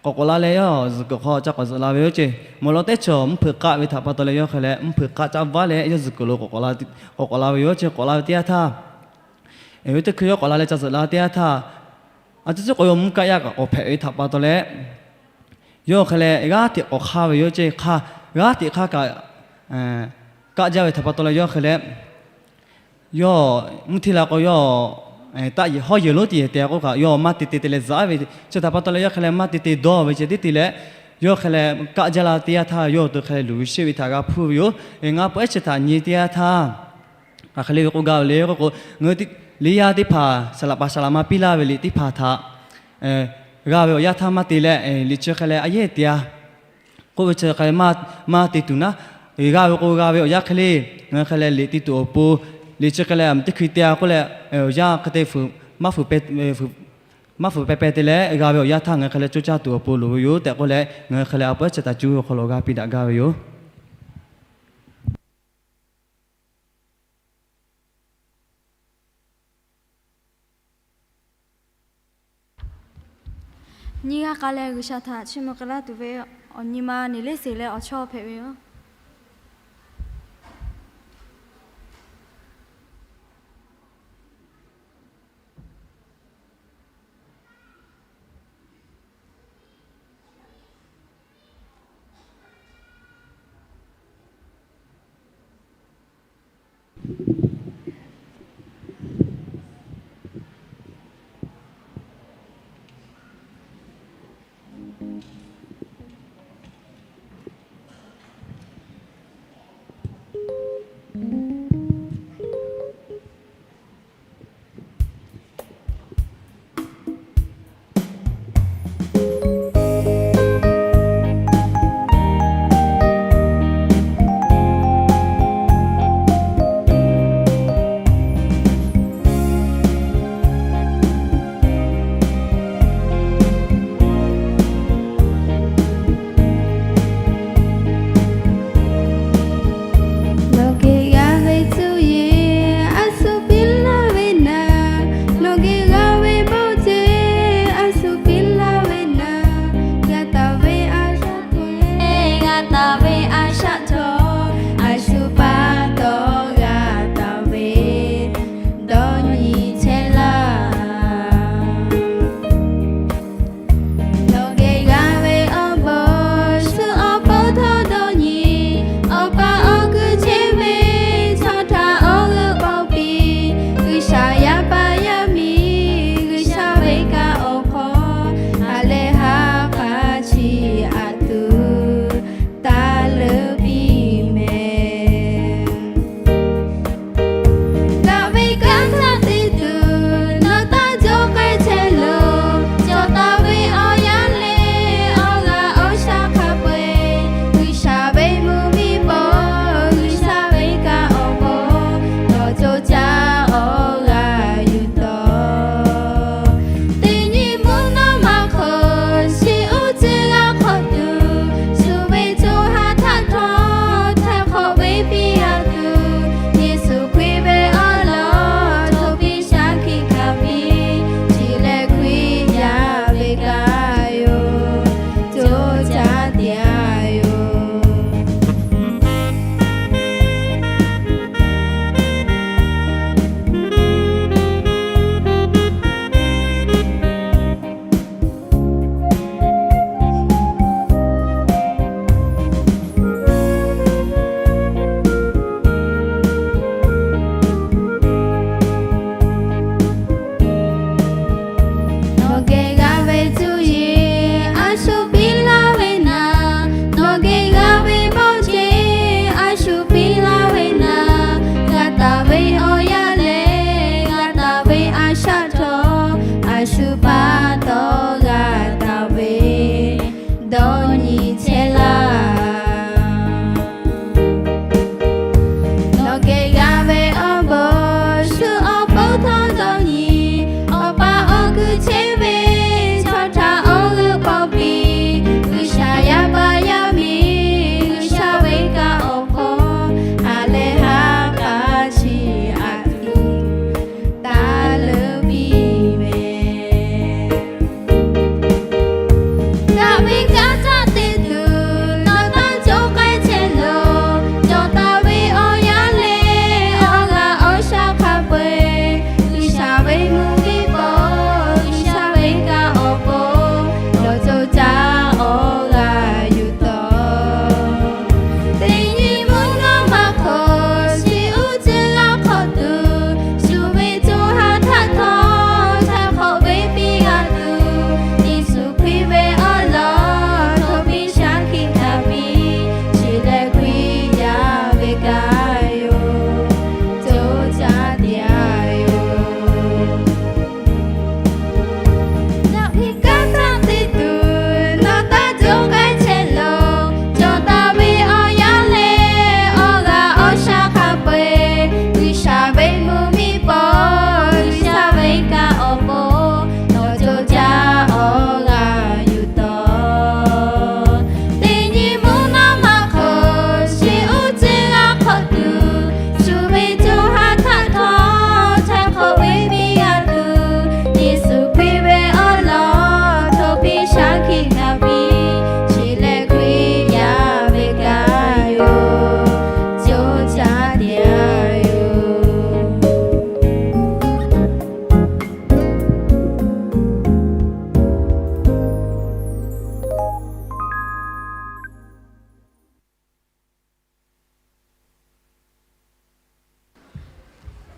k'awꞈ k'awꞈ la leh yawˇ zuhꞈ kuiˬ hk'aw ca k'awꞈ zuhꞈ la ve yoˬ ceh. Mawꞈ lawn tawehˉ chaw mvuhˇ hpeuꞈ k'aˆ ve htaꞈ pa taw leh yawˇ hk'e leh mvuhˇ hpeuꞈ k'aˆ caˇ vaˇ leh yawˇ zuhꞈ kuiˬ lo k'awꞈ k'awꞈ la ve yoˬ ceh. K'awꞈ la ve teˇ yanˇ htaˇ, ve teˇ hkui yawˇ k'awꞈ la leh ca zuhꞈ la teˇ yanˇ htaˇ, a ciˉ ciˉ k'o yawˇ mvuhˇ kaˆ yaˇ kaꞈ k'awꞈ hpehꞈ ve htaꞈ pa taw leh, yawˇ hk'e leh g'aˇ hteꞈ k'awꞈ hk'aˇ ve yoˬ ceh. Hk'aˇ, g'aˇ hteꞈ hk'aˇ kaꞈ kaˆ jaˇ ve htaꞈ pa taw leh yawˇ hk'e leh, yawˇ mvuhˇ htiˇ la k'o yawˇ taˆ yehˬ hawˉ yehˬ lonˉ teˇ yehˬ te k'oˆ kaꞈ yawˇ maˇ te te te leh zaꞈ ve chi htaꞈ pa taw leh yawˇ hk'e leh maˇ te te dawˇ ve ceh tiˉ te leh, yawˇ hk'e leh kaˆ jaˇ la teˇ yanˇ htaˇ yawˇ awˬ to hk'e leh luˬ ve sheˆ ve htaꞈ g'a hpuˇ ve yoˬ. Ngaˬ peuˬ ehˉ chi htaꞈ nyi teˇ yanˇ htaˇ, hk'aˬ hk'e le ve k'oˆ gaˇ ve le k'oˆ k'o, ngaˬ hui liꞈ yaˇ teˇ hpaˍ saˍ laꞈ paˍ saˍ laꞈ ma piˇ laˇ ve liꞈ teˇ hpaˍ htaꞈ g'a ve awˬ yanˇ htaˇ maˇ te leh, liꞈ chi hk'e leh a yehˉ te-a k'oˆ ve chi hk'e maˇ te tuˬ naˉ, g'a ve k'o g'a ve awˬ yanˇ hk'e le, ngaˬ hui hk'e leh liꞈ te tuˬ awˬ pon, liꞈ chi hk'e leh a teˇ hkui te-a k'oˆ leh, awˬ yanˇ hk'e te maˇ fuiˍ peh peh te leh g'a ve awˬ yanˇ htaˇ ngaˬ hui hk'e leh coˇ caˇ tuˬ awˬ pon loˍ ve yoˬ tehꞈ k'oˆ leh, ngaˬ hui hk'e leh a peuˬ ehˉ chi htaꞈ cuˇ ve awˬ hk'aw lo g'a piˇ daꞈ gaˇ ve yoˬ. Nyiˇ g'aˇ k'a leh G'uiˬsha htaꞈ chiˇ mvuh k'ai laˇ tuˬ ve awˬ nyi ma neˬ leˉ sheˍ leh awˬ chawˇ hpehꞈ ve yoˬ.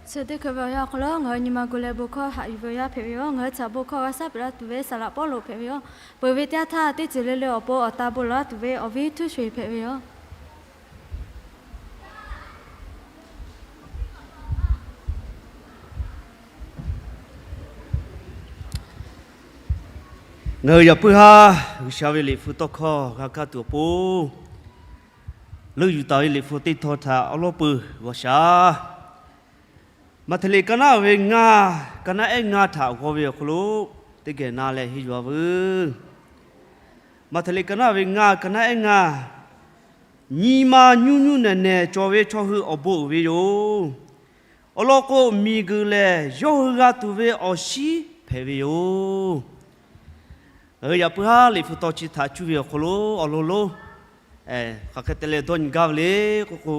Chi teˇ hkui ve awˬ yanˇ awˬ hk'aw lo ngaˬ hui nyi ma gu leh bon hkawˇ haꞈ yuˬ ve awˬ yanˇ hpehꞈ ve yoˬ. Ngaˬ hui htaꞈ bon hkawˇ g'a shaˉ peꞈ laˇ tuˬ ve Saˍ laꞈ Pawˇluꞈ hpehꞈ ve yoˬ. Peuˬ ve teˇ yanˇ htaˇ teˇ ceuˬ le le awˬ pon awˬ ta bon laˬ tuˬ ve awˬ viˉ Htuˇ Sho-eˬ hpehꞈ ve yoˬ. Ngaˬ hui yaꞈ puiˉ haˉ G'uiˬsha ve liꞈ hpu tawˇ hkawˇ g'a kaˇ tuˬ awˬ pon, leuˆ yuˬ taˍ ve liꞈ hpu teˇ htawˇ htaꞈ awˉ lawˉ peuˬ g'awˬ shaˍ. Maꞈhtehˍ liꞈ ka naˆ ve ngaˇ, ka naˆ ehˉ ngaˇ htaꞈ g'aw ve awˬ hk'aw lo teˇ geh na leh henˇ yuˬ-a veuˬ. Maꞈhtehˍ liꞈ ka naˆ ve ngaˇ, ka naˆ ehˉ ngaˇ, nyi ma nyuˇ nyuˇ nehˬ nehˬ cawˬ ve chaw hui awˬ bon uiˍ ve yoˬ. Awˬ lawn k'o, miˬguiˬ lehˬ yawˇ hui g'a tuˬ ve awˬ shiˉ hpehꞈ ve yoˬ. Ngaˬ hui yaꞈ puiˉ haˉ liꞈ hpu tawˇ chi htaꞈ cuˇ ve awˬ hk'aw lo awˬ lawn lonˉ hk'aˬ hk'e te leh dawˇ nyi gaˇ ve le k'oˆ k'o,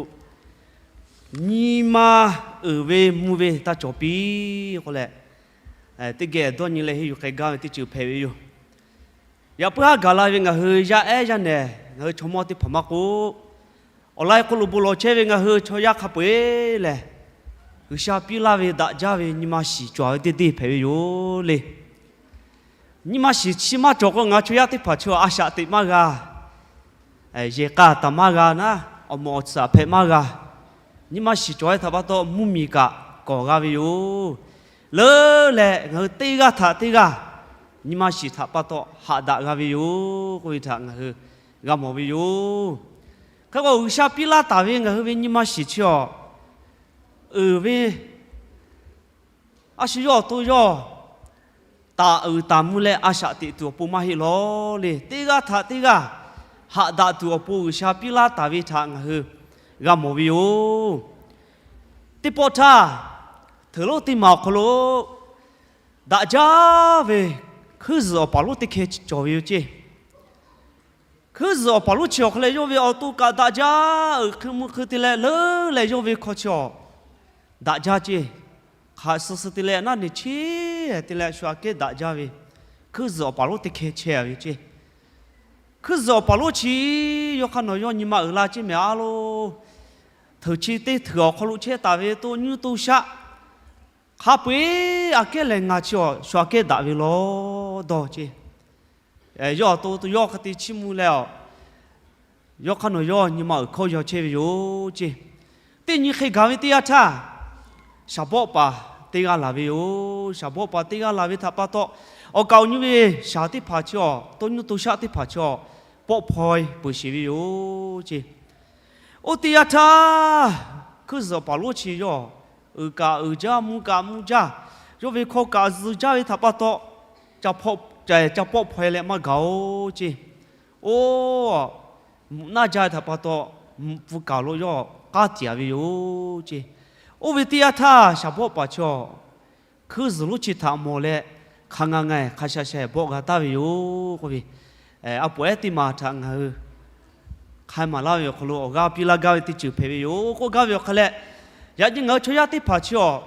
nyi ma uiˍ ve mvuh ve taˇ cawˬ piˇ k'oˆ leh, teˇ geh dawˇ nyi leh henˇ yuˬ k'ai gaˇ ve teˇ ceuˬ hpehꞈ ve yoˬ. Yaꞈ puiˉ haˉ gaˬ la ve ngaˬ hui yaˇ ehˉ yaˇ nehˬ, ngaˬ hui chaw mawˇ teˇ hpaˍ maˇ k'oˆ, awˬ laiˉ hk'oˆ lo bon lawˬ chehˇ ve ngaˬ hui chaw yaˇ hk'a peu-eˬ lehˬ, G'uiˬsha piˇ laˇ ve daꞈ jaˇ ve nyi ma shiˍ cawˬ ve teˇ deˇ hpehꞈ ve yoˬ le. Nyi ma shiˍ chi maˇ cawˬ k'o, ngaˬ hui chaw yaˇ teˇ hpaˍ chi a shaꞈ teꞈ maˇ g'a, yehˬ k'a taˍ maˇ g'a naˉ, awˬ mawˬ awˬ tsuhꞈ hpehꞈ maˇ g'a. Nyi ma shiˍ cawˬ ve htaꞈ pa taw mvuhˇmiˬ kaꞈ kawˬ g'a ve yoˬ. Leuˉ leh ngaˬ hui teˇ g'aˇ htaꞈ teˇ g'aˇ nyi ma shiˍ htaꞈ pa taw haꞈ daꞈ g'a ve yoˬ k'oˆ ve htaꞈ ngaˬ hui g'a mawˬ ve yoˬ. Hk'e k'o, G'uiˬsha piˇ laˇ taˍ ve ngaˬ hui ve nyi ma shiˍ chi awˬ uiˍ ve a shu yawˇ awˬ to yawˇ taˍ uiˍ taˍ mvuh leh a shaꞈ teꞈ tuˬ awˬ pon maˇ heˆ lawˬ le. Teˇ g'aˇ htaꞈ teˇ g'aˇ haꞈ daꞈ tuˬ awˬ pon G'uiˬsha piˇ laˇ taˍ ve htaꞈ ngaˬ hui g'a mawˬ ve yoˬ. Teˇ pawˆ htaˇ, hteuˍ lonˉ teˇ maˬ awˬ hk'aw lo daꞈ jaˇ ve hkuiˉ zuhˬ awˬ paˍ lonˉ teˇ hkeh cawˬ ve yoˬ ceˇ. Hkuiˉ zuhˬ awˬ paˍ lonˉ chi awˬ hk'aw leh yawˇ ve awˬ to kaꞈ daꞈ jaˇ, uiˍ hk'e mvuh hk'e te leh leuˉ leh yawˇ ve hkawˇ chi awˬ daꞈ jaˇ ceˇ. Hk'aˬ suh suh te leh naˆ neˬ cheˇ te leh shu aꞈ kehˉ daꞈ jaˇ ve hkuiˉ zuhˬ awˬ paˍ lonˉ teˇ hkeh chehˇ ve ceˇ. Hkuiˉ zuhˬ awˬ paˍ lonˉ chi yawˇ hk'aˇ nawˬ yawˇ nyi ma uiˍ la ceˇ mehˍ a lo. Hteuꞈ chi teˇ hteuꞈ awˬ hk'aw lo chehˇ taˍ ve to nyiˇ to shaˆ hk'a peu-eˬ aꞈ kehˉ lehˬ ngaˬ chi awˬ shu aꞈ kehˉ daꞈ ve lawˬ dawˇ ceˇ. Yawˇ awˬ to yawˇ hk'a te chiˇ mvuh leh awˬ, yawˇ hk'aˇ nawˬ yawˇ nyi ma uiˍ hkawˇ yaw chehˇ ve yoˬ ceˇ. Teˇ nyi hk'e gaˬ ve teˇ yanˇ htaˇ, shaˍ bawˆ paˍ teˇ g'aˇ laˬ ve yoˬ. Shaˍ bawˆ paˍ teˇ g'aˇ laˬ ve htaꞈ pa taw, awˬ kaˍ awˬ nyi ve shaˍ teˇ hpaˍ chi awˬ, to nyiˇ to shaˆ teˇ hpaˍ chi awˬ pawˆ hpaw-e peuˬ sheˍ ve yoˬ ceˇ. Oˇ teˇ yanˇ htaˇ, hkuiˉ zuhˬ awˬ paˍ lonˉ chi yawˇ uiˍ kaꞈ uiˍ jaˇ, mvuh kaꞈ mvuh jaˇ, yawˇ ve hkawˇ kaꞈ zuh jaˇ ve htaꞈ pa taw, ca pawˆ hpaw-e leh maˇ gaˬ-oˬ ceˇ. Oˇ, mvuhꞈ naˆ jaˇ ve htaꞈ pa taw, mvuhꞈ pfuh kaˬ lo yawˇ k'aˉ tiˍ-a ve yoˬ ceˇ. Oˇ ve teˇ yanˇ htaˇ, shaˍ bawˆ paˍ chi awˬ hkuiˉ zuhˬ lonˉ chi htaꞈ mawˬ leh, hk'a nga nga-e hk'a sha sha-e bawˆ g'a taˍ ve yoˬ k'oˆ ve, a poˍ ehˉ teˇ maˬ htaꞈ ngaˬ hui hk'ai maˍ laˇ ve awˬ hk'aw lo awˬ g'aˇ piˇ laˇ gaˇ ve teˇ ceuˬ hpehꞈ ve yoˬ k'oˆ gaˇ ve awˬ hk'a leh, yaꞈ nyi ngaˬ hui chaw yaˇ teˇ hpaˍ chi awˬ,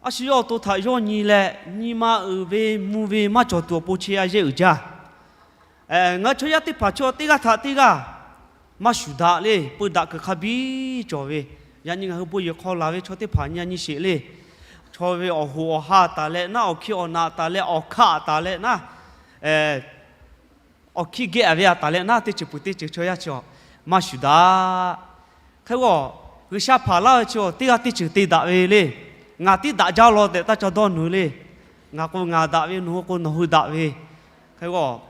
a shu yawˇ awˬ to htaꞈ yawˇ nyi leh nyi ma uiˍ ve mvuh ve maˇ cawˬ tuˬ awˬ pon chi a yehˇ uiˍ jaˇ. Ngaˬ hui chaw yaˇ teˇ hpaˍ chi awˬ teˇ g'aˇ htaꞈ teˇ g'aˇ maˇ shuˍ daꞈ le. Peu daꞈ kuiˬ hk'a biˇ cawˬ ve, yaꞈ nyi ngaˬ hui bon yehˬ hk'aw laˬ ve chaw teˇ hpaˍ nyi a nyi sheˍ le. Chaw ve awˬ hoꞈ awˬ ha taˍ leh naˉ, awˬ hkiˇ awˬ naꞈ taˍ leh awˬ hkaˆ taˍ leh naˉ, awˬ hkiˇ geh ve a taˍ leh naˉ, teˇ ceuˬ peuˬ teˇ ceuˬ chaw yaˇ chi awˬ maˇ shuˍ daꞈ. Hk'e k'o, G'uiˬsha hpanˍ laˇ ve chi awˬ teˇ g'aˇ teˇ ceuˬ te daꞈ ve le. Ngaˬ tiˉ daꞈ jaˇ law tehꞈ taˇ ca dawˇ nuˬ le. Ngaˬ k'o ngaˬ daꞈ ve, nawˬ hui k'o nawˬ hui daꞈ ve. Hk'e k'o,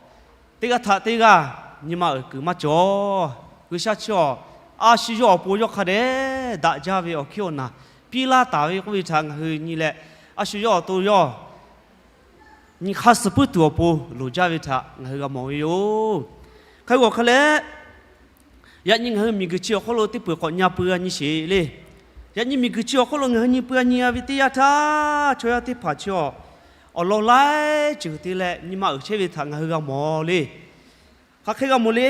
teˇ g'aˇ htaꞈ teˇ g'aˇ nyi ma uiˍ kuiˬ maˇ cawˬ. G'uiˬsha chi awˬ, a shu yawˇ awˬ pon yawˇ hk'a dehꞈ daꞈ jaˇ ve awˬ hkiˇ awˬ naˬ piˇ laˇ taˍ ve k'oˆ ve htaꞈ ngaˬ hui nyi leh, a shu yawˇ awˬ to yawˇ nyi hk'aˇ suh puiˉ tuˬ awˬ pon loˍ jaˇ ve htaꞈ ngaˬ hui g'a mawˬ ve yoˬ. Hk'e k'o hk'a leh, yaꞈ nyi ngaˬ hui miˬguiˬ chi awˬ hk'oˆ lo teˇ peuˬ k'awꞈ nyi a pui a nyi sheˍ le. Yaꞈ nyi miˬguiˬ chi awˬ hk'oˆ lo ngaˬ hui nyi pui a nyi a ve teˇ yanˇ htaˇ, chaw yaˇ teˇ hpaˍ chi awˬ, awˬ lawn laiˉ ceuˬ te leh nyi ma uiˍ chehˇ ve htaꞈ ngaˬ hui g'a mawˬ le. Hk'aˬ hk'e g'a mawˬ le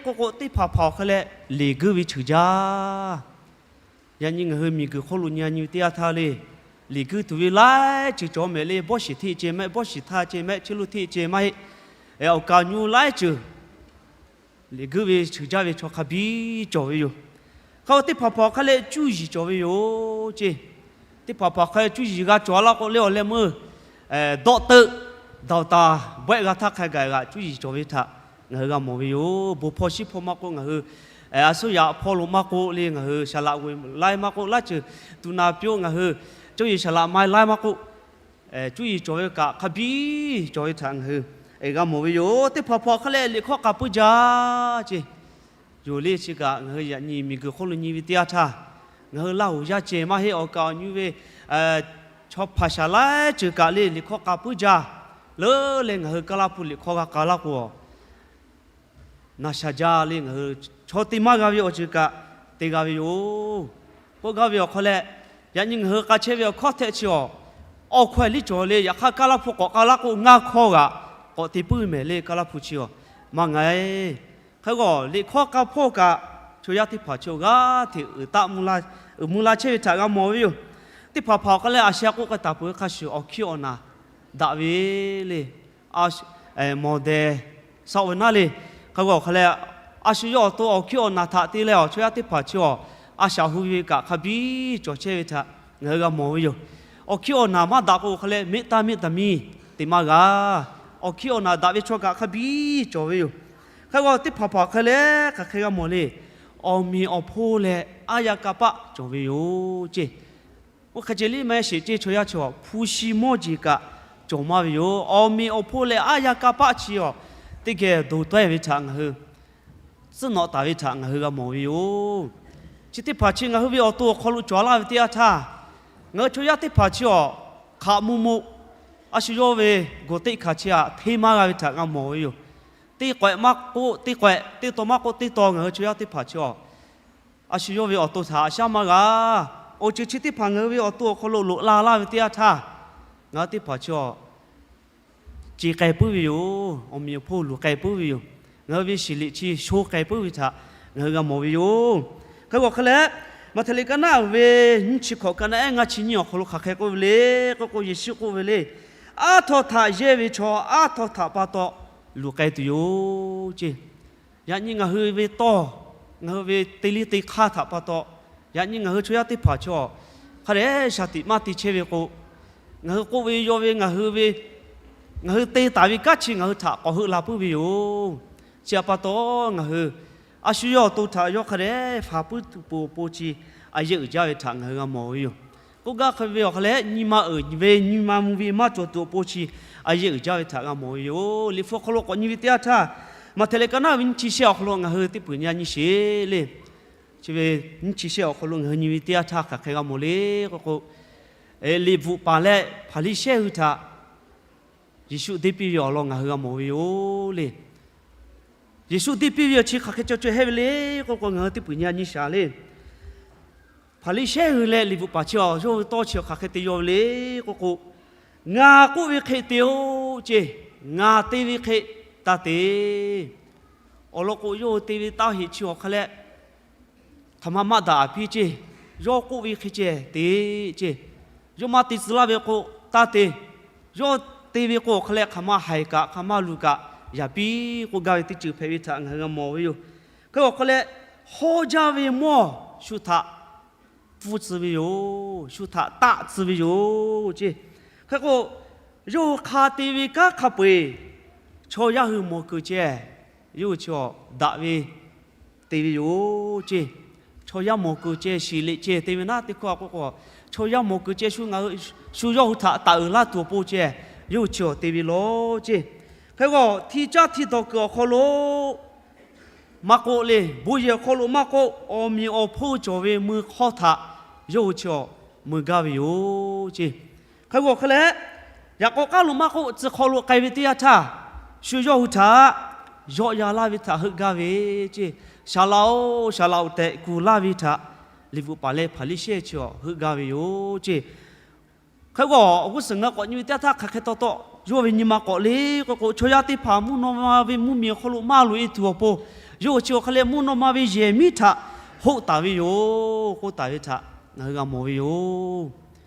k'oˆ k'o, teˇ hpaˍ hpaˍ awˬ hk'e leh liꞈ guiˇ ve ceuˬ jaˇ. Yaꞈ nyi ngaˬ hui miˬguiˬ hk'oˆ lo nyi a nyi ve teˇ yanˇ htaˇ le, liꞈ guiˇ tuˬ ve laiˉ ceuˬ cawˬ mehˍ le. Bawˇ shiˍ hteˇ ceh mehˆ, bawˇ shiˍ htaˇ ceh mehˆ, chehˇ lo hteˇ ceh maˇ heˆ. Awˬ kaˍ awˬ nyi laiˉ ceuˬ liꞈ guiˇ ve ceuˬ jaˇ ve chaw hk'a biˇ cawˬ ve yoˬ. Hk'e k'o, teˇ hpaˍ hpaˍ awˬ hk'e leh cuˇ yiˍ cawˬ ve yoˬ ceˇ. Teˇ hpaˍ hpaˍ hk'a cuˇ yiˍ g'a cawˬ laˇ k'o, leh awˬ leh meuˇ dawˆ teuˆ daoˬ taˍ bawehˆ g'a htaˇ hk'a gaˬ g'aꞈ cuˇ yiˍ cawˬ ve htaꞈ ngaˬ hui g'a mawˬ ve yoˬ. Bon hpawˇ shiˉ hpawˇ maˇ k'oˆ, ngaˬ hui a suhˉ yaꞈ hpawˇ lo maˇ k'oˆ, leh ngaˬ hui saˍ laꞈ g'oˍ laiˉ maˇ k'oˆ, laˇ ceuˬ tuˬ naˍ piˇ-oˆ, ngaˬ hui cuˇ yiˍ saˍ laꞈ ma-e laiˉ maˇ k'oˆ, cuˇ yiˍ cawˬ ve kaꞈ hk'a biˇ cawˬ ve htaꞈ ngaˬ hui g'a mawˬ ve yoˬ. Teˇ hpaˍ hpaˍ hk'a leh liꞈ hkawˇ k'a puiˉ jaˇ ceˇ. Yoˬ leh chi kaꞈ ngaˬ hui yaꞈ nyi miˬguiˬ hk'oˆ lo nyi ve teˇ yanˇ htaˇ, ngaˬ hui Laˇ huˍ yaˇ cehˬ maˇ heˆ, awˬ kaˍ awˬ nyi ve chaw hpaˍ shaˍ laiˉ ceuˬ kaꞈ leh liꞈ hkawˇ k'a puiˉ jaˇ leuˉ leh ngaˬ hui Kaˇlaˇ hpu liꞈ hkawˇ g'a k'a laˇ k'o, naˍ shaˍ jaˇ leh ngaˬ hui chaw te maˇ g'a ve awˬ ceuˬ kaꞈ te g'a ve yoˬ. K'oˆ gaˇ ve awˬ hk'aw leh, yaꞈ nyi ngaˬ hui k'a chehˇ ve awˬ hkawˇ htehꞈ chi awˬ, awˬ hkawˇ liˇ cawˬ leh, yaꞈ hk'aˇ Kaˇlaˇ hpu k'awꞈ k'a laˇ k'o ngaˇ hkawˇ g'aꞈ k'awꞈ te puiˉ mehˍ leh Kaˇlaˇ hpu chi awˬ maˇ nga e. Hk'e k'o liꞈ hkawˇ k'a hpawˇ kaꞈ chaw yaˇ teˇ hpaˍ chi awˬ g'aˇ hteꞈ uiˍ taˆ mvuh la chehˇ ve htaꞈ g'a mawˬ ve yoˬ. Teˇ hpaˍ hpaˍ awˬ hk'a leh a shaꞈ k'oˆ k'a taˍ peuˬ ve hk'a shuˍ awˬ hkiˇ awˬ naˍ daꞈ ve leh, mawˬ dehˬ saˆ ve naˉ leh, hk'e k'o awˬ hk'a leh a shu yawˇ awˬ to awˬ hkiˇ awˬ naˍ htaꞈ te leh awˬ chaw yaˇ teˇ hpaˍ chi awˬ a shaꞈ hu ve kaꞈ hk'a biˇ cawˬ chehˇ ve htaꞈ ngaˬ hui g'a mawˬ ve yoˬ. Awˬ hkiˇ awˬ naˍ maˇ daꞈ k'o hk'a leh meˆ taˇ meˆ taˍ miˇ te maˇ g'a. Awˬ hkiˇ awˬ naˍ daꞈ ve chaw kaꞈ hk'a biˇ cawˬ ve yoˬ. Hk'e k'o teˇ hpaˍ hpaˍ hk'a leh hk'aˬ hk'e g'a mawˬ le. Awˬ meꞈ awˬ hponˇ leh aˉ yaˇ kanˇ paˆ cawˬ ve yoˬ ceˇ. Oˇ hk'e ceh liˇ maˇ sheˍ ceˇ, chaw yaˇ chi awˬ hpu shi mawˇ jeˬ kaꞈ cawˬ maˇ ve yoˬ. Awˬ meꞈ awˬ hponˇ leh aˉ yaˇ kanˇ paˆ chi awˬ teˇ geh dawˬ tawehˇ ve htaꞈ ngaˬ hui tcuhˉ nawꞈ taˍ ve htaꞈ ngaˬ hui g'a mawˬ ve yoˬ. Chi teˇ hpaˍ chi ngaˬ hui ve awˬ to awˬ hk'aw lo cawˬ laˇ ve teˇ yanˇ htaˇ, ngaˬ hui chaw yaˇ teˇ hpaˍ chi awˬ hk'aꞈ muˇ muˆ a shu yawˇ ve gawˬ teˆ hkanˍ chi htaꞈ hteˇ maˇ g'a ve htaꞈ g'a mawˬ ve yoˬ. Teˇ k'awehꞈ maˇ k'oˆ teˇ k'awehꞈ, teˇ taw maˇ k'oˆ teˇ taw ngaˬ hui chaw yaˇ teˇ hpaˍ chi awˬ a shu yawˇ ve awˬ to htaꞈ shaˉ maˇ g'a. Awˬ ceuˬ chi teˇ hpaˍ ngaˬ hui ve awˬ to awˬ hk'aw lo loꞈ la laˇ ve teˇ yanˇ htaˇ, ngaˬ hui teˇ hpaˍ chi awˬ ce k'ai puiˉ ve yoˬ. Awˬ meꞈ awˬ hponˇ luˬ k'ai puiˉ ve yoˬ. Ngaˬ hui ve shiˍ liꞈ chi sho k'ai puiˉ ve htaꞈ ngaˬ hui g'a mawˬ ve yoˬ. Hk'e k'o hk'a leh, Maꞈhtehˍ liꞈ ka naˆ uiˍ ve nyiˇ chi hkawꞈ ka naˆ ehˉ ngaˇ chi nyiˇ awˬ hk'aw lo hk'aˬ hk'e k'oˆ ve le k'oˆ k'o, Yeˍsuˆ k'oˆ ve le, Aˉ htawˇ htaꞈ yehˇ ve chaw aˉ htawˇ htaꞈ pa taw luˬ k'ai tuˬ yoˬ ceˇ. Yaꞈ nyi ngaˬ hui ve tawˇ, ngaˬ hui ve te liˇ te hk'aˇ htaꞈ pa taw, yaꞈ nyi ngaˬ hui chaw yaˇ teˇ hpaˍ chaw hk'a dehꞈ shaˍ tiꞈ maˇ te chehˇ ve k'o, ngaˬ hui k'oˆ ve yaw ve ngaˬ hui ve, ngaˬ hui te taˍ ve kanˉ chi ngaˬ hui htaꞈ k'awꞈ heuˆ la puiˉ ve yoˬ. Chi htaꞈ pa taw ngaˬ hui a shu yawˇ awˬ to htaꞈ yawˇ hk'a dehꞈ faˍ puiˉ tuˬ pon awˬ pon chi a yehˇ uiˍ jaˇ ve htaꞈ ngaˬ hui g'a mawˬ ve yoˬ. K'oˆ gaˇ hk'e ve awˬ hk'a leh nyi ma uiˍ ve nyi ma mvuh ve maˇ cawˬ tuˬ awˬ pon chi a yehˇ uiˍ jaˇ ve htaꞈ g'a mawˬ ve yoˬ. Liꞈ hpu awˬ hk'aw lo k'awꞈ nyi ve teˇ yanˇ htaˇ, Maꞈhtehˍ liꞈ ka naˆ ve nyiˇ chi shehˆ awˬ hk'aw lo ngaˬ hui teˇ peuˬ nyi a nyi sheˍ le. Chi ve nyiˇ chi shehˆ awˬ hk'aw lo ngaˬ hui nyi ve teˇ yanˇ htaˇ hk'aˬ hk'e g'a mawˬ le k'oˆ k'o, liꞈ bvuhꞈ paˍ leh Hpaˍriˍsehˇ hui htaꞈ Yeˍsuˆ deˇ piˇ ve awˬ lawn ngaˬ hui g'a mawˬ ve yoˬ le. Yeˍsuˆ deˇ piˇ ve awˬ chi hk'aˬ hk'e cawˬ cawˬ hehˆ ve le k'oˆ k'o, ngaˬ hui teˇ peuˬ nyi a nyi shaˍ le. Hpaˍriˍsehˇ hui leh liꞈ bvuhꞈ paˍ chi awˬ yawˇ hui tawˇ chi awˬ hk'aˬ hk'e te yaw ve le k'oˆ k'o, Ngaˬ k'oˆ ve hk'e te-oˆ ceˇ, ngaˬ te ve hk'e taˇ te. Awˬ lawn k'o, yawˇ hui te ve taˇ heꞈ chi awˬ hk'a leh hk'aˬ ma maˇ daꞈ a piˇ ceˇ. Yawˇ k'oˆ ve hk'e ceh te ceˇ. Yawˇ maˇ te tcuh laˇ ve k'o, taˇ te. Yawˇ te ve k'o awˬ hk'a leh hk'aˬ ma haiˬ kaꞈ hk'aˬ ma luˬ kaꞈ yaꞈ piˇ k'oˆ gaˇ ve teˇ ceuˬ hpehꞈ ve htaꞈ ngaˬ hui g'a mawˬ ve yoˬ. Hk'e awˬ hk'a leh, hawˇ jaˇ ve mawˇ shu htaꞈ pfuhˇ tcuh ve yoˬ. Shu htaꞈ taˆ tcuh ve yoˬ ceˇ. Hk'e k'o, yawˇ hui hk'a te ve kanˉ hk'a peu-eˬ chaw yaˇ hui mawˬ kuiˬ ceh, yawˇ hui chi awˬ daꞈ ve te ve yoˬ ceˇ. Chaw yaˇ mawˬ kuiˬ ceh, shiˍ liꞈ ceh te ve naˉ teˇ hkawˇ k'oˆ k'o, chaw yaˇ mawˬ kuiˬ ceh shu ngaˬ hui, shu yawˇ hui htaꞈ taˍ uiˍ laˇ tuˬ awˬ pon ceh, yawˇ hui chi awˬ te ve lawˬ ceˇ. Hk'e k'o, hti caˇ hti dawˬ kuiˬ awˬ hk'aw lo maˇ k'oˆ le, bon yehˬ awˬ hk'aw lo maˇ k'oˆ, awˬ meꞈ awˬ hponˇ cawˬ ve mui hk'awˇ htaꞈ yawˇ hui chi awˬ mui gaˇ ve yoˬ ceˇ. Hk'e k'o hk'a leh, yaꞈ k'aw k'aˉ lo maˇ k'oˆ, tcuh hk'aw lo k'ai ve teˇ yanˇ htaˇ, shu yawˇ hui htaꞈ yawˆ yan laˇ ve htaꞈ heuˆ gaˇ ve ceˇ. Saˍ laꞈ-oˬ, saˍ laꞈ-oˬ tehꞈ kuˬ laˇ ve htaꞈ liꞈ bvuhꞈ paˍ leh Hpaˍriˍsehˇ chi awˬ heuˆ gaˇ ve yoˬ ceˇ. Hk'e k'o, awˬ g'uˇ suhˍ ngaˬ k'awꞈ nyi ve teˇ yanˇ htaˇ hk'aˬ hk'e taw taw yawˇ ve nyi ma k'awꞈ le k'oˆ k'o, chaw yaˇ teˇ hpaˍ mvuhˇ naw ma ve mvuhˇmiˬ awˬ hk'aw lo maˇ loꞈ e tuˬ awˬ pon, yawˇ hui chi awˬ hk'a leh mvuhˇ naw ma ve yehˬ miˉ htaꞈ hoˆ taˍ ve yoˬ k'oˆ taˍ ve htaꞈ ngaˬ hui g'a mawˬ ve yoˬ.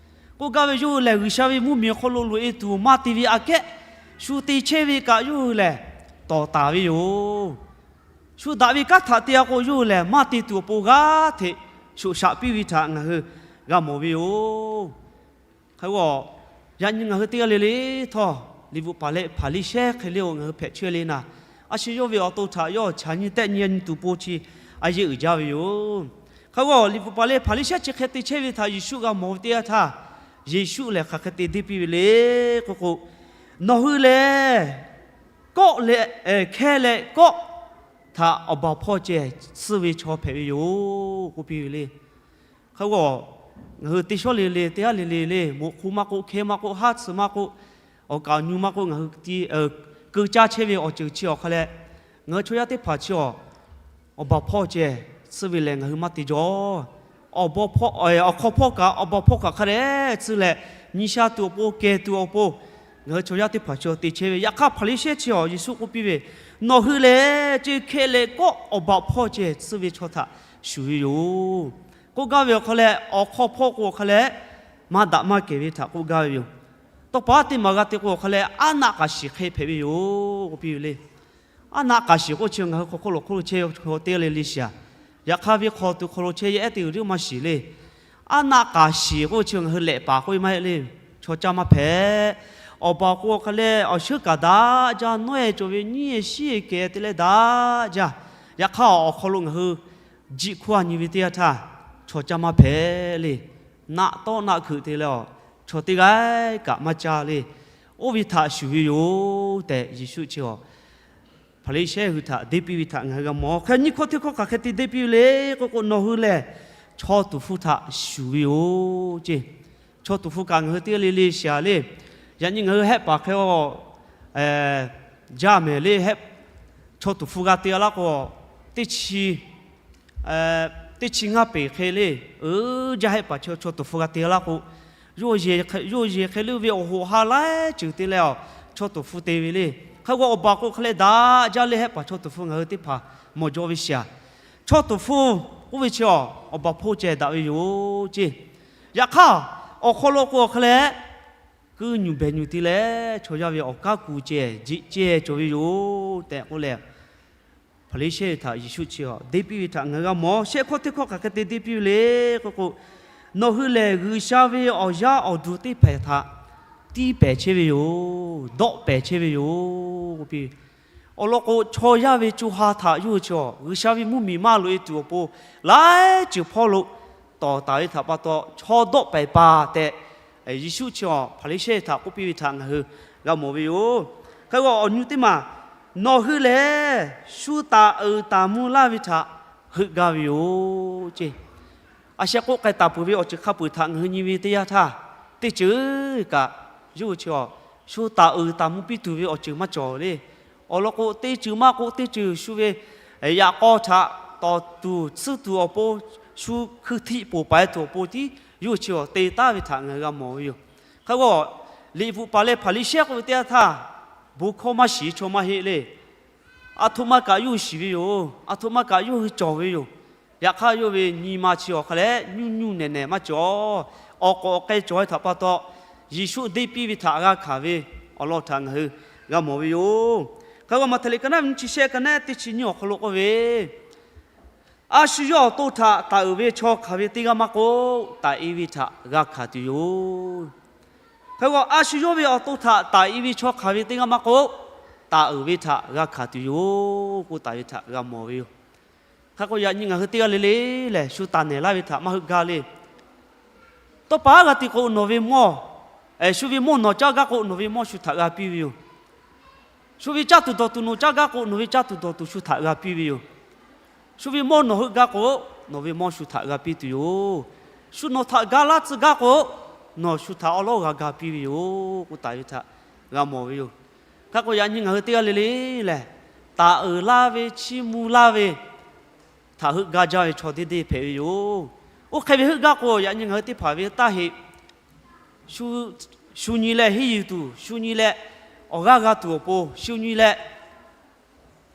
K'oˆ gaˇ ve, yawˇ hui lehˬ G'uiˬsha ve mvuhˇmiˬ awˬ hk'aw lo loꞈ e tuˬ maˇ te ve aꞈ kehˉ, shu te chehˇ ve kaꞈ yawˇ hui lehˬ tawˍ taˍ ve yoˬ. Shu daꞈ ve kanˉ htaꞈ te-a k'o, yawˇ hui lehˬ maˇ te tuˬ awˬ pon g'aˇ hteꞈ shoꞈ shaꞈ piˇ ve htaꞈ ngaˬ hui g'a mawˬ ve yoˬ. Hk'e k'o, yaꞈ nyi ngaˬ hui teˇ g'aˇ le le htawˇ, liꞈ bvuhꞈ paˍ leh Hpaˍriˍsehˇ hk'e le-o ngaˬ hui hpehꞈ chehˇ le naˍ, a shu yawˇ ve awˬ to htaꞈ yawˇ chaꞈ nyi tehˆ nyi nyi tuˬ po chi a yehˇ uiˍ jaˇ ve yoˬ. Hk'e k'o, liꞈ bvuhꞈ paˍ leh Hpaˍriˍsehˇ chi hk'e te chehˇ ve htaꞈ Yeˍsuˆ g'a mawˬ ve teˇ yanˇ htaˇ, Yeˍsuˆ lehˬ hk'aˬ hk'e te deˇ piˇ ve le k'oˆ k'o, Nawˬ hui lehˬ kawˆ leh, hkehˇ leh kawˆ htaꞈ awˬ baˬ hpawˇ ceh tsuhˇ ve chaw hpehꞈ ve yoˬ k'oˆ piˇ ve le. Hk'e k'o, ngaˬ hui teˇ shawˉ le le, teˇ g'aˇ le le le, moꞈ hk'u maˇ k'oˆ, hkehˇ maˇ k'oˆ, haˉ tsuhˍ maˇ k'oˆ, awˬ kaˍ awˬ nyu maˇ k'oˆ, ngaˬ hui te keu caˇ chehˇ ve awˬ ceuˬ chi awˬ hk'a leh, ngaˬ hui chaw yaˇ teˇ hpaˍ chi awˬ, awˬ baˬ hpawˇ ceh tsuhˇ ve lehˬ ngaˬ hui maˇ te jaw. Awˬ hk'aw hpawˇ kaꞈ, awˬ baˬ hpawˇ kaꞈ hk'a dehꞈ tsuhˇ leh, nyi sha tuˬ awˬ pon, kehˬ tuˬ awˬ pon, ngaˬ hui chaw yaˇ teˇ hpaˍ chi awˬ te chehˇ ve. Yaꞈ hk'aˇ Hpaˍriˍsehˇ chi awˬ Yeˍsuˆ k'oˆ piˇ ve, Nawˬ hui lehˬ ce hkehˇ leh kawˆ awˬ baˬ hpawˇ ceh tsuhˇ ve chaw htaꞈ shuˍ ve yoˬ. K'oˆ gaˇ ve awˬ hk'a leh, awˬ hk'aw hpawˇ k'o awˬ hk'a leh, maˇ daꞈ maˇ kehˬ ve htaꞈ k'oˆ gaˇ ve yoˬ. Tawˇ pa teˇ maˬ g'a te k'o awˬ hk'a leh, aˉ naˆ k'aˍ shiˍ hk'e hpehꞈ ve yoˬ k'oˆ piˇ ve le. Aˉ naˆ k'aˍ shiˍ k'oˆ chi ngaˬ hui hk'aw hk'oˆ lo hk'oˆ lo chehˇ ve chaw teˇ g'aˇ le le shiˍ-aˬ. Yaꞈ hk'aˇ venˇ hk'aw tuˬ hk'aw lo chehˇ yaˇ ehˉ teˇ g'uiˬ teˇ g'uiˬ maˇ shiˍ le. Aˉ naˆ k'aˍ shiˍ k'oˆ chi ngaˬ hui lehꞈ paˍ k'oˆ ve maˇ heˆ le. Chaw caˇ maˇ hpehꞈ. Awˬ baˬ k'o awˬ hk'a leh awˬ shuˉ kaꞈ daꞈ jaˇ, nawˉ-e cawˬ ve nyiˉ-e shiˉ-e kehˬ te leh daꞈ jaˇ. Yaꞈ hk'aˇ awˬ hk'aw lo ngaˬ hui jiˆ hkawˇ a nyi ve teˇ yanˇ htaˇ, chaw caˇ maˇ hpehꞈ le. Naˆ tawˆ naˆ hkeuꞈ te leh, chaw teˇ g'aˇ kaꞈ maˇ caˇ le. Oˇ ve htaꞈ shuˍ ve yoˬ tehꞈ Yeˍsuˆ chi awˬ Hpaˍriˍsehˇ hui htaꞈ deˇ piˇ ve htaꞈ ngaˬ hui g'a mawˬ. Hk'e nyiˇ hkawˇ teˇ hkawˇ hk'aˬ hk'e te deˇ piˇ ve le k'oˆ k'o, Nawˬ hui lehˬ chaw tuˍ hpfuh htaꞈ shuˍ ve yoˬ ce. Chaw tuˍ hpfuh kaꞈ ngaˬ hui teˇ g'aˇ le le shiˍ-aˬ le. Yaꞈ nyi ngaˬ hui hehˆ paˍ hk'e-o jaˇ mehˍ le. Chaw tuˍ hpfuh g'a te-a laˇ k'o, teˇ chi teˇ chi ngaˇ peˍ hk'e le, uiˍ jaˇ hehˆ paˍ chaw tuˍ hpfuh g'a te-a laˇ k'o, yawˇ yehˬ hk'e leuˆ ve awˬ hoꞈ ha laiˉ ceuˬ te leh, chaw tuˍ hpfuh te ve le. Hk'e k'o awˬ baˬ k'o hk'a leh daꞈ jaˇ le, hehˆ paˍ chaw tuˍ hpfuh ngaˬ hui teˇ hpaˍ mawˬ jaw ve shiˍ-aˬ. Chaw tuˍ hpfuh k'oˆ ve chi awˬ, awˬ baˬ hpawˇ ceh daꞈ ve yoˬ ce. Yaꞈ hk'aˇ, awˬ hk'aw lo k'o awˬ hk'a leh, kuiˉ nyuˬ behˬ nyuˬ te leh chaw yaˇ ve awˬ kaˉ kuˬ ceh jeꞈ ceh cawˬ ve yoˬ tehꞈ k'oˆ leh, Hpaˍriˍsehˇ htaꞈ Yeˍsuˆ chi deˇ piˇ ve htaꞈ ngaˬ hui g'a mawˬ. Shehˆ hkawˇ teˇ hkawˇ hk'aˬ hk'e te deˇ piˇ ve le k'oˆ k'o, Nawˬ hui lehˬ G'uiˬsha ve awˬ yaˇ awˬ duˬ teˇ hpaˍ htaꞈ tiˇ pehˍ chehˇ ve yoˬ, dawˆ pehˍ chehˇ ve yoˬ k'oˆ piˇ. Awˬ lawn k'o, chaw yaˇ ve co ha htaꞈ yawˇ hui chi G'uiˬsha ve mvuhˇmiˬ maˇ loꞈ-e tuˬ awˬ pon laiˉ ceuˬ hpawˇ lo tawˍ taˍ ve htaꞈ pa taw, chaw dawˆ pehˍ paˍ tehꞈ Yeˍsuˆ chi Hpaˍriˍsehˇ htaꞈ k'oˆ piˇ ve htaꞈ ngaˬ hui g'a mawˬ ve yoˬ. Hk'e k'o, awˬ nyu teˇ maˬ, Nawˬ hui lehˬ shu taˍ uiˍ taˍ mvuh laˇ ve htaꞈ heuˆ gaˇ ve yoˬ ce. A sheh k'oˆ k'ai taˍ peuˬ ve awˬ ceuˬ hk'a peu-eˬ htaꞈ ngaˬ hui nyi ve teˇ yanˇ htaˇ, teˇ ceuˬ kaꞈ yawˇ hui chi shu taˍ uiˍ taˍ mvuh piˇ tuˬ ve awˬ ceuˬ maˇ cawˬ le. Awˬ lawn k'o, teˇ ceuˬ maˇ k'oˆ teˇ ceuˬ shu ve yaꞈ k'aw htaꞈ tawˍ tuˬ tsuhˇ tuˬ awˬ pon, shu hkui htiˆ poˬ paiˍ tuˬ awˬ pon tiˉ yawˇ hui chi te taˉ ve htaꞈ ngaˬ hui g'a mawˬ ve yoˬ. Hk'e k'o, liꞈ bvuhꞈ paˍ leh Hpaˍriˍsehˇ k'oˆ ve teˇ yanˇ htaˇ, bon hkawˇ maˇ shiˍ chaw maˇ heˆ le. A htoꞈ ma kaꞈ yawˇ hui shiˍ ve yoˬ. A htoꞈ ma kaꞈ yawˇ hui cawˬ ve yoˬ. Yaꞈ hk'aˇ, yawˇ ve nyi ma chi awˬ hk'a leh nyuˇ nyuˇ nehˬ nehˬ maˇ cawˬ. Awˬ k'awꞈ awˬ k'ai cawˬ ve htaꞈ pa taw, Yeˍsuˆ deˇ piˇ ve htaꞈ g'a hkanˍ ve awˬ lawn htaꞈ ngaˬ hui g'a mawˬ ve yoˬ. Hk'e k'o, Maꞈhtehˍ liꞈ ka naˉ ve nyiˇ chi shehˆ ka naˉ teˇ chi nyiˇ awˬ hk'aw lo k'oˆ ve, A shu yawˇ awˬ to htaꞈ taˍ uiˍ ve chaw hk'aˬ ve teˇ g'aˇ maˇ k'oˆ, taˍ-e ve htaꞈ g'a hkanˍ tuˬ yoˬ. Hk'e k'o, a shu yawˇ ve awˬ to htaꞈ taˍ-e ve chaw hk'aˬ ve teˇ g'aˇ maˇ k'oˆ, taˍ uiˍ ve htaꞈ g'a hkanˍ tuˬ yoˬ k'oˆ taˍ ve htaꞈ g'a mawˬ ve yoˬ. Hk'e k'o, yaꞈ nyi ngaˬ hui teˇ g'aˇ le le lehˬ, shu taˍ nehˬ laˇ ve htaꞈ maˇ heuˆ gaˇ le. Tawˇ pa g'a te k'o, nawˬ ve mawˇ, shu ve mawˇ nawˬ caˇ gaˇ k'o, nawˬ ve mawˇ shu htaꞈ g'a piˇ ve yoˬ. Shu ve caˇ tuˬ dawˬ tuˬ nawˬ caˇ gaˇ k'o, nawˬ ve caˇ tuˬ dawˬ tuˬ shu htaꞈ g'a piˇ ve yoˬ. Shu ve mawˇ nawˬ heuˆ gaˇ k'o, nawˬ ve mawˇ shu htaꞈ g'a piˇ tuˬ yoˬ. Shu nawˬ htaꞈ ga laˇ tcuh gaˇ k'o, nawˬ shu htaꞈ awˉ lawˉ g'a ga piˇ ve yoˬ k'oˆ taˍ ve htaꞈ g'a mawˬ ve yoˬ. Hk'e k'o, yaꞈ nyi ngaˬ hui teˇ g'aˇ le le lehˬ, taˍ uiˍ laˇ ve, chiˇ mvuh laˇ ve htaꞈ heuˆ gaˇ jaˇ ve chaw deˇ deˇ hpehꞈ ve yoˬ. Oˇ hk'e ve heuˆ gaˇ k'o, yaꞈ nyi ngaˬ hui teˇ hpaˍ ve taˇ heꞈ shu nyi leh henˇ yuˬ tuˬ, shu nyi leh awˬ g'aˇ g'a tuˬ awˬ pon, shu nyi leh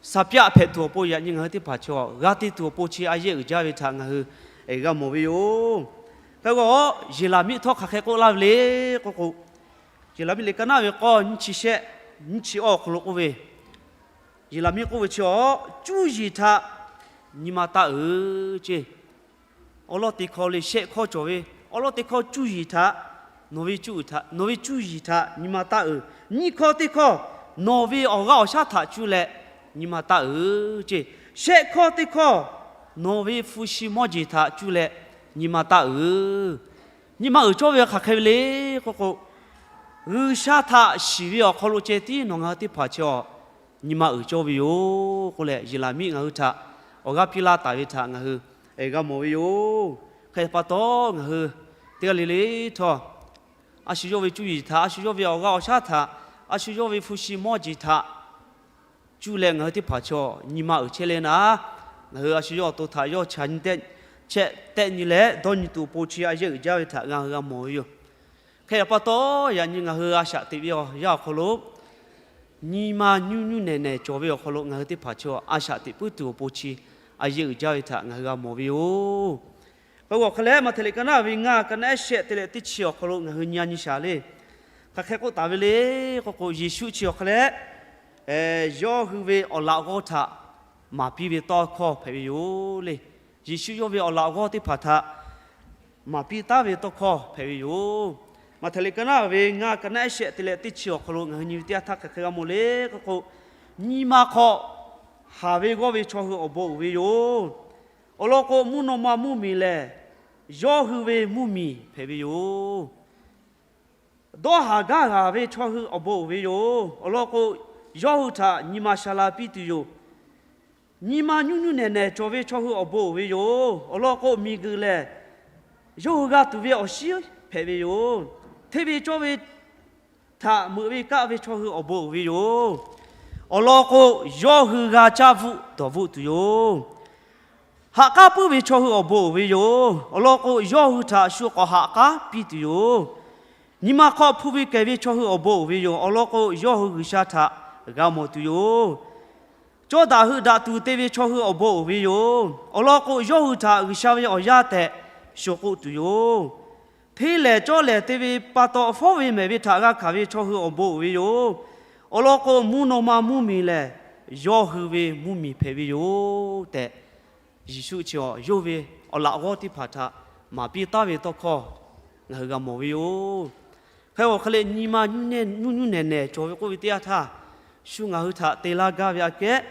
saˍ pyaˆ hpehꞈ tuˬ awˬ pon, yaꞈ nyi ngaˬ hui teˇ hpaˍ chaw g'a te tuˬ awˬ pon chi a yehˇ uiˍ jaˇ ve htaꞈ ngaˬ hui g'a mawˬ ve yoˬ. Hk'e k'o, Yeˍraˍmiˆ htawˇ hk'aˬ hk'e k'oˆ laˇ ve le k'oˆ k'o, Yeˍraˍmiˆ liꞈ ka naˉ ve k'awˇ nyiˇ chi shehˆ nyiˇ chi awˬ hk'aw lo k'oˆ ve, Yeˍraˍmiˆ k'oˆ ve chi awˬ, cuˇ yiˍ htaꞈ nyi ma taˇ uiˍ ce. Awˬ lawn teˇ hkawˇ le shehˆ hkawˇ cawˬ ve, awˬ lawn teˇ hkawˇ cuˇ yiˍ htaꞈ nawˬ ve cuˇ yiˍ htaꞈ nyi ma taˇ uiˍ. Nyiˇ hkawˇ teˇ hkawˇ, nawˬ ve awˬ g'aˇ awˬ shaˉ htaꞈ cuˇ leh nyi ma taˇ uiˍ ce. Shehˆ hkawˇ teˇ hkawˇ, nawˬ ve hpu shi mawˇ jeˬ htaꞈ cuˇ leh nyi ma taˇ uiˍ. Nyi ma uiˍ cawˇ ve hk'aˬ hk'e ve le k'oˆ k'o, G'uiˬsha htaꞈ shiˍ ve awˬ hk'aw lo ceh tiˉ nawˬ ngaˬ hui teˇ hpaˍ chi awˬ nyi ma uiˍ cawˇ ve yoˬ k'oˆ leh, Yeˍraˍmiˆ ngaˬ hui htaꞈ awˬ g'aˇ piˇ laˇ taˍ ve htaꞈ ngaˬ hui g'a mawˬ ve yoˬ. Hk'e pa taw, ngaˬ hui teˇ g'aˇ le le htawˇ, a shu yawˇ ve cuˇ yiˍ htaꞈ, a shu yawˇ ve awˬ g'aˇ awˬ shaˉ htaꞈ, a shu yawˇ ve hpu shi mawˇ jeˬ htaꞈ cuˇ leh ngaˬ hui teˇ hpaˍ chi awˬ nyi ma uiˍ chehˇ leh naˉ, ngaˬ hui a shu yawˇ awˬ to htaꞈ yawˇ chaꞈ nyi tehˆ, chehˇ tehˆ nyi leh dawˇ nyi tuˬ awˬ pon chi a yehˇ uiˍ jaˇ ve htaꞈ ngaˬ hui g'a mawˬ ve yoˬ. Hk'e pa taw, yaꞈ nyi ngaˬ hui a shaꞈ teꞈ ve awˬ yanˇ awˬ hk'aw lo nyi ma nyuˇ nyuˇ nehˬ nehˬ cawˬ ve awˬ hk'aw lo ngaˬ hui teˇ hpaˍ chi a shaꞈ teꞈ puiˉ tuˬ awˬ pon chi a yehˇ uiˍ jaˇ ve htaꞈ ngaˬ hui g'a mawˬ ve yoˬ. K'o, awˬ hk'aw leh Maꞈhtehˍ liꞈ ka naˉ ve ngaˇ, ka naˉ ehˉ shehˆ te leh teˇ chi awˬ hk'aw lo ngaˬ hui nyi a nyi shaˍ le. Hk'aˬ hk'e k'oˆ taˍ ve le k'oˆ k'o, Yeˍsuˆ chi awˬ hk'aw leh yawˇ hui ve awˬ laꞈ g'awˇ htaꞈ maˍ piˇ ve tawˇ hkawˇ hpehꞈ ve yoˬ le. Yeˍsuˆ yawˇ ve awˬ laꞈ g'awˇ teˇ hpaˍ htaꞈ maˍ piˇ taˉ ve tawˇ hkawˇ hpehꞈ ve yoˬ. Maꞈhtehˍ liꞈ ka naˉ ve ngaˇ, ka naˉ ehˉ shehˆ te leh teˇ chi awˬ hk'aw lo ngaˬ hui nyi ve teˇ yanˇ htaˇ hk'aˬ hk'e g'a mawˬ le k'oˆ k'o, nyi ma hk'aw haˍ ve g'awˇ ve chaw hui awˬ bon uiˍ ve yoˬ. Awˬ lawn k'o, mvuhˇ naw ma mvuhˇmiˬ lehˬ yawˇ hui ve mvuhˇmiˬ hpehꞈ ve yoˬ. Dawˇ haˍ gaˇ haˍ ve chaw hui awˬ bon uiˍ ve yoˬ. Awˬ lawn k'o, yawˇ hui htaꞈ nyi ma sha la piˇ tuˬ yoˬ. Nyi ma nyuˇ nyuˇ nehˬ nehˬ cawˬ ve chaw hui awˬ bon uiˍ ve yoˬ. Awˬ lawn k'o, miˬguiˬ lehˬ yawˇ hui g'a tuˬ ve awˬ shinˉ hpehꞈ ve yoˬ. Hteˇ ve cawˇ ve htaꞈ meuꞈ ve kaˆ ve chaw hui awˬ bon uiˍ ve yoˬ. Awˬ lawn k'o, yawˇ hui g'a caˇ bvuhˆ dawˬ bvuhˆ tuˬ yoˬ. Haꞈ k'aˉ puiˉ ve chaw hui awˬ bon uiˍ ve yoˬ. Awˬ lawn k'o, yawˇ hui htaꞈ shu k'awꞈ haꞈ k'aˉ piˇ tuˬ yoˬ. Nyi ma hk'aw hpu ve kehˬ ve chaw hui awˬ bon uiˍ ve yoˬ. Awˬ lawn k'o, yawˇ hui G'uiˬsha htaꞈ g'a mawˬ tuˬ yoˬ. Cawˇ daꞈ heuˆ daꞈ tuˬ te ve chaw hui awˬ bon uiˍ ve yoˬ. Awˬ lawn k'o, yawˇ hui htaꞈ G'uiˬsha ve awˬ yaˇ tehꞈ shu k'oˆ tuˬ yoˬ. Hteˇ lehˬ cawˇ lehˬ te ve pa taw, fawˉ ve mehˍ ve htaꞈ g'a hkanˍ ve chaw hui awˬ bon uiˍ ve yoˬ. Awˬ lawn k'o, mvuhˇ naw ma mvuhˇmiˬ lehˬ yawˇ hui ve mvuhˇmiˬ hpehꞈ ve yoˬ tehꞈ, Yeˍsuˆ chi awˬ yawˇ ve awˬ laꞈ g'awˇ teˇ hpaˍ htaꞈ maˍ piˇ taˉ ve tawˇ hkawˇ ngaˬ hui g'a mawˬ ve yoˬ. Hk'e awˬ hk'e leh nyi ma nyuˇ nyuˇ nehˬ nehˬ cawˬ ve k'oˆ ve teˇ yanˇ htaˇ, shu ngaˬ hui htaꞈ te laˇ gaˇ ve aꞈ kehˉ,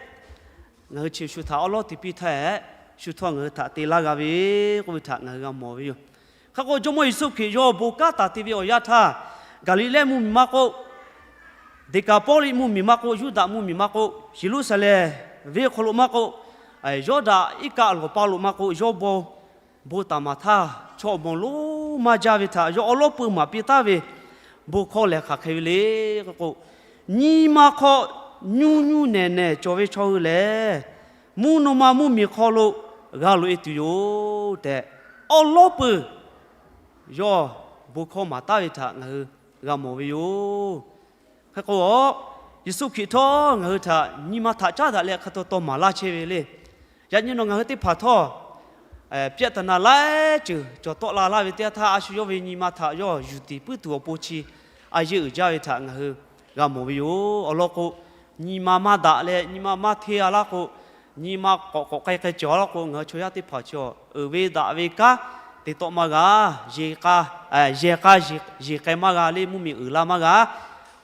ngaˬ hui chi shu htaꞈ awˉ lawˉ te piˇ htaˇ, shu htawˇ ngaˬ hui htaꞈ te laˇ g'a ve k'oˆ ve htaꞈ ngaˬ hui g'a mawˬ ve yoˬ. Hk'e k'o, Jawˇmawˇ Yeˍsuˆ Hkriꞈ yawˇ bon kanˉ taˍ te ve awˬ yanˇ htaˇ, Gaˍliˍlehˇ mvuhˇmiˬ maˇ k'oˆ, Deˍkaˍpawˇliˆ mvuhˇmiˬ maˇ k'oˆ, Yuˇdaꞈ mvuhˇmiˬ maˇ k'oˆ, Yeˍruˆsaˍlehnˍ venˇ hk'aw lo maˇ k'oˆ, Yawˇdanˍ iˉ kaˆ lawˬ pa lo maˇ k'oˆ, yawˇ bon bon taˍ maˍ htaˇ, chaw awˬ moˍ lonˉ maˇ jaˇ ve htaꞈ yawˇ awˉ lawˉ peuˬ maˍ piˇ taˉ ve bon hkawˇ lehˬ hk'aˬ hk'e ve le k'oˆ k'o, nyi ma hk'aw nyuˇ nyuˇ nehˬ nehˬ cawˬ ve chaw hui lehˬ, mvuhˇ naw ma mvuhˇmiˬ hk'aw lo g'a loꞈ e tuˬ yoˬ tehꞈ, awˉ lawˉ peuˬ yawˇ bon hkawˇ maˍ taˉ ve htaꞈ ngaˬ hui g'a mawˬ ve yoˬ. Hk'e k'o, Yeˍsuˆ Hkriꞈ htawˇ ngaˬ hui htaꞈ nyi ma htaꞈ caˉ daꞈ leh hk'a taw taw maˍ laˇ chehˇ ve le. Yaꞈ nyi nawˬ ngaˬ hui teˇ hpaˍ htawˇ, pyaˆ taˍ naˍ laiˉ ceuˬ cawˬ tawˆ la laˇ ve teˇ yanˇ htaˇ, a shu yawˇ ve nyi ma htaꞈ yawˇ yuˬ tiˍ puiˉ tuˬ awˬ pon chi a yehˇ uiˍ jaˇ ve htaꞈ ngaˬ hui g'a mawˬ ve yoˬ. Awˬ lawn k'o, nyi ma maˇ daꞈ leh nyi ma maˇ hteˇ a laˇ k'o, nyi ma k'awꞈ k'awꞈ k'ai k'ai cawˬ a laˇ k'o, ngaˬ hui chaw yaˇ teˇ hpaˍ chi uiˍ ve daꞈ ve kanˉ te tawˆ maˇ g'a, yehˬ k'a yehˬ k'a yehˬ k'ai maˇ g'a le, mvuhˇmiˬ uiˍ la maˇ g'a,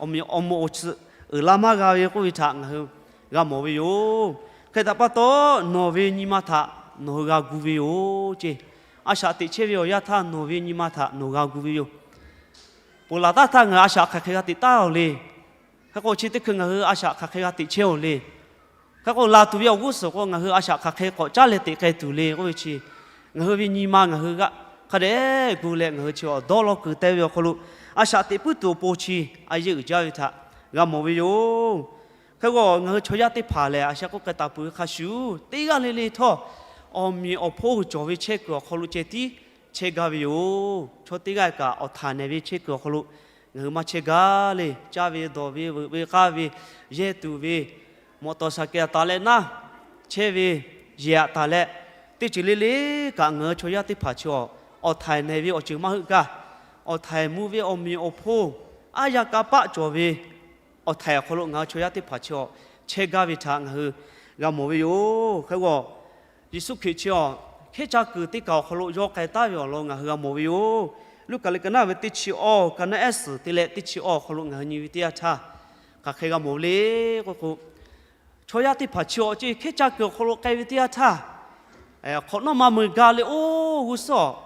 awˬ meꞈ awˬ moˍ awˬ tsuhꞈ uiˍ la maˇ g'a ve k'oˆ ve htaꞈ ngaˬ hui g'a mawˬ ve yoˬ. Hk'e htaꞈ pa taw, nawˬ ve nyi ma htaꞈ nawˬ hui g'a gu ve yoˬ ce. A shaꞈ teꞈ chehˇ ve awˬ yanˇ htaˇ nawˬ ve nyi ma htaꞈ nawˬ g'a gu ve yoˬ. Ponˬ laˬ taˉ htaˇ ngaˬ hui a shaꞈ hk'aˬ hk'e g'a teꞈ taˉ-oˬ le. Hk'e k'o, chi teˇ hkui ngaˬ hui a shaꞈ hk'aˬ hk'e g'a teꞈ chehˇ-oˬ le. Hk'e k'o, laˬ tuˬ ve awˬ g'uˇ suhˍ k'o ngaˬ hui a shaꞈ hk'aˬ hk'e k'awꞈ caˉ leh teꞈ k'ai tuˬ le k'oˆ ve chi, ngaˬ hui ve nyi ma ngaˬ hui g'aˇ hk'a dehꞈ gu leh ngaˬ hui chi awˬ dawˇ lawˇ keu teh ve awˬ hk'aw lo, a shaꞈ teꞈ puiˉ tuˬ awˬ pon chi a yehˇ uiˍ jaˇ ve htaꞈ g'a mawˬ ve yoˬ. Hk'e k'o, ngaˬ hui chaw yaˇ teˇ hpaˍ lehˬ, a shaꞈ k'oˆ k'ai taˍ peuˬ ve hk'a shuˍ, teˇ g'aˇ le le htawˇ, awˬ meꞈ awˬ hponˇ cawˬ ve chehˇ kuiˬ awˬ hk'aw lo ceh tiˉ chehˇ gaˇ ve yoˬ. Chaw teˇ g'aˇ kaꞈ awˬ htaiˍ nehˬ ve chehˇ kuiˬ awˬ hk'aw lo ngaˬ hui maˇ chehˇ gaˇ le. Caˇ ve, dawˬ ve, veuꞈ ve, k'aˇ ve, yehˇ tuˬ ve, mawꞈ tawˍ shaˍ kehˬ aꞈ taˍ leh naˇ chehˇ ve, yehˬ aꞈ taˍ leh, teˇ ceuˬ le le kaꞈ ngaˬ hui chaw yaˇ teˇ hpaˍ chi awˬ htaiˍ nehˬ ve awˬ ceuˬ maˇ heuˆ gaˇ. Awˬ htaiˍ mvuh ve awˬ meꞈ awˬ hponˇ aˉ yaˇ kanˇ paˆ cawˬ ve awˬ htaiˍ awˬ hk'aw lo ngaˬ hui chaw yaˇ teˇ hpaˍ chi awˬ chehˇ gaˇ ve htaꞈ ngaˬ hui g'a mawˬ ve yoˬ. Hk'e k'o, Yeˍsuˆ Hkriꞈ chi awˬ hkehˉ caˇ kuiˬ teˇ kaˬ awˬ hk'aw lo yawˇ k'ai taˍ ve awˬ lawn ngaˬ hui g'a mawˬ ve yoˬ. Luˉkaꞈ leh ka naˉ ve teˇ chi awˇ, ka naˉ ehˉ suhˍ te leh teˇ chi awˇ awˬ hk'aw lo ngaˬ hui nyi ve teˇ yanˇ htaˇ, hk'aˬ hk'e g'a mawˬ le k'oˆ k'o, chaw yaˇ teˇ hpaˍ chi awˬ ceˇ hkehˉ caˇ kuiˬ awˬ hk'aw lo k'ai ve teˇ yanˇ htaˇ, hk'awꞈ nawˉ maˇ mui gaˇ leh oˇ g'uˇ suhˉ awˬ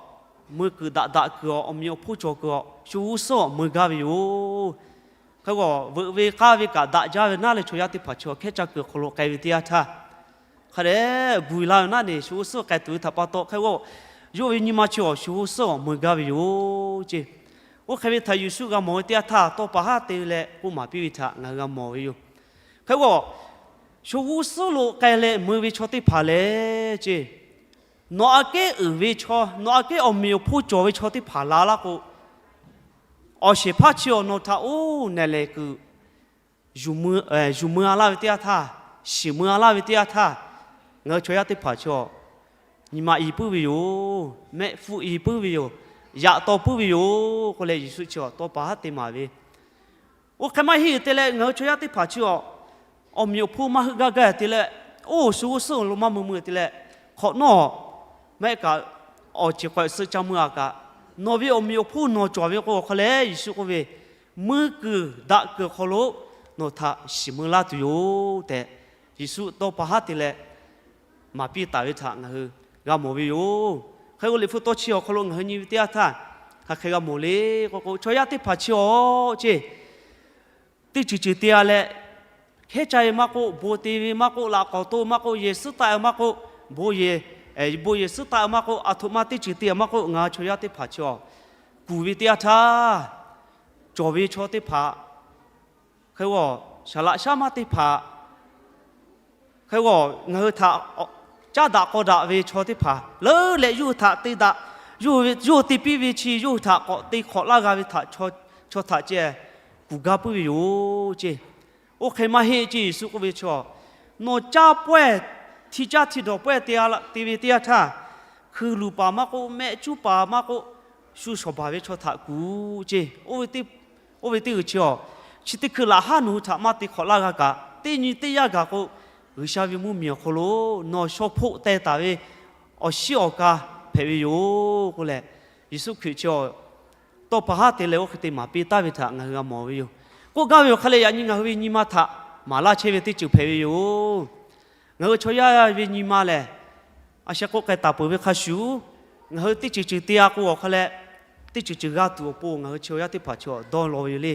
mui kuiˬ daꞈ daꞈ kuiˬ awˬ, awˬ meꞈ awˬ hponˇ cawˬ kuiˬ awˬ, shu g'uˇ suhˉ awˬ mui gaˇ ve yoˬ. Hk'e k'o, veuꞈ ve k'aˇ ve kaꞈ daꞈ jaˇ ve naˉ leh chaw yaˇ teˇ hpaˍ chi awˬ hkehˉ caˇ kuiˬ awˬ hk'aw lo k'ai ve teˇ yanˇ htaˇ, hk'a dehꞈ gu laˇ ve naˉ ne, shu g'uˇ suhˉ k'ai tuˬ ve htaꞈ pa taw hk'e k'o, yawˇ ve nyi ma chi awˬ shu g'uˇ suhˉ awˬ mui gaˇ ve yoˬ ceˇ. Oˇ hk'e ve htaꞈ Yeˍsuˆ g'a mawˬ ve teˇ yanˇ htaˇ, tawˇ pa haˉ te leh k'oˆ maˍ piˇ ve htaꞈ ngaˬ hui g'a mawˬ ve yoˬ. Hk'e k'o, shu g'uˇ suhˉ lo k'ai leh mui ve chaw teˇ hpaˍ lehˬ ceˇ, nawˬ aꞈ kehˉ uiˍ ve chaw, nawˬ aꞈ kehˉ awˬ meꞈ awˬ hponˇ cawˬ ve chaw teˇ hpaˍ la laˇ k'o, awˬ shehˍ hpaˇ chi awˬ nawˬ htaꞈ oˇ nehˬ lehˬ kuiˬ yuˬ mui a laˇ ve teˇ yanˇ htaˇ, shiˍ mui a laˇ ve teˇ yanˇ htaˇ, ngaˬ hui chaw yaˇ teˇ hpaˍ chi awˬ nyi ma i puiˉ ve yoˬ. Mehˆ hpfuhˆ i puiˉ ve yoˬ. Yaꞈ taw puiˉ ve yoˬ k'oˆ leh Yeˍsuˆ chi awˬ tawˇ pa haˉ te maˍ ve. Oˇ hk'e maˇ heˆ te leh ngaˬ hui chaw yaˇ teˇ hpaˍ chi awˬ, awˬ meꞈ awˬ hponˇ maˇ heuˆ gaˇ gaˇ te leh, oˇ shu g'uˇ suhˉ lo maˇ mui mui te leh, hk'awꞈ nawˉ maˇ heˆ kaꞈ, awˬ ceˬ k'awehꞈ suh ca mui a kaꞈ, nawˬ ve awˬ meꞈ awˬ hponˇ nawˬ cawˬ ve k'o awˬ hk'aw leh Yeˍsuˆ k'oˆ ve, mui kuiˬ daꞈ kuiˬ awˬ hk'aw lo nawˬ htaꞈ shiˍ mui laˇ tuˬ yoˬ tehꞈ, Yeˍsuˆ tawˇ pa haˉ te leh maˍ piˇ taˍ ve htaꞈ ngaˬ hui g'a mawˬ ve yoˬ. Hk'e k'o, Liꞈ hpu tawˇ chi awˬ hk'aw lo ngaˬ hui nyi ve teˇ yanˇ htaˇ, hk'aˬ hk'e g'a mawˬ le k'oˆ k'o, chaw yaˇ teˇ hpaˍ chi awˬ ceˇ teˇ ceuˬ ceuˬ te a leh, hkehˉ caˇ ve maˇ k'oˆ, bon te ve maˇ k'oˆ, laꞈ k'awꞈ to maˇ k'oˆ, yehˬ suhˉ taˆ ve maˇ k'oˆ, bon yehˬ, bon yehˬ suhˉ taˆ ve maˇ k'oˆ, aˬ htoꞈ ma teˇ ceuˬ te maˇ k'oˆ, ngaˬ hui chaw yaˇ teˇ hpaˍ chi awˬ kuˬ ve teˇ yanˇ htaˇ, cawˬ ve chaw teˇ hpaˍ hk'e k'o, saˍ laꞈ shaˉ maˇ teˇ hpaˍ hk'e k'o, ngaˬ hui htaꞈ caˉ daꞈ k'aw daꞈ ve chaw teˇ hpaˍ leuˉ leh yawˇ hui htaꞈ te daꞈ, yawˇ hui te piˇ ve chi yawˇ hui htaꞈ k'awꞈ te hk'awꞈ laˇ g'a ve htaꞈ chaw htaꞈ ceh kuˬ gaˇ puiˉ ve yoˬ ceˇ. Oˇ hk'e maˇ heˆ ceˇ, Yeˍsuˆ k'oˆ ve chaw, nawˬ caˇ pawehˇ, hti caˇ hti dawˬ pawehˇ te ve teˇ yanˇ htaˇ, hkui luˬ paˍ maˇ k'oˆ, mehˆ cuˉ paˍ maˇ k'oˆ, shu shawˍ baˬ ve chaw htaꞈ kuˬ ceˇ. Oˇ ve teˇ g'uiˬ chi awˬ, chi teˇ hkui laꞈ haˉ nawˬ hui htaꞈ maˇ te hk'awꞈ laˇ g'a kaꞈ, teˇ nyi teˇ yanˇ gaˬ k'o, G'uiˬsha ve mvuhˇmiˬ awˬ hk'aw lo nawˬ shaw hpoˆ teh taˍ ve awˬ shiˉ awˬ ka hpehꞈ ve yoˬ k'oˆ leh, Yeˍsuˆ Hkriꞈ chi awˬ tawˇ pa haˉ te leh oˇ hk'e te maˍ piˇ taˍ ve htaꞈ ngaˬ hui g'a mawˬ ve yoˬ. K'oˆ gaˇ ve awˬ hk'aˇ leh yaꞈ nyi ngaˬ hui ve nyi ma htaꞈ maˍ laˇ chehˇ ve teˇ ceuˬ hpehꞈ ve yoˬ. Ngaˬ hui chaw yaˇ ve nyi ma lehˬ, a sheh k'oˆ k'ai taˍ peuˬ ve hk'a shuˍ, ngaˬ hui teˇ ceuˬ ceuˬ te a k'o awˬ hk'aˇ leh, teˇ ceuˬ ceuˬ g'a tuˬ awˬ pon ngaˬ hui chaw yaˇ teˇ hpaˍ chi awˬ dawˇ law ve yoˬ le.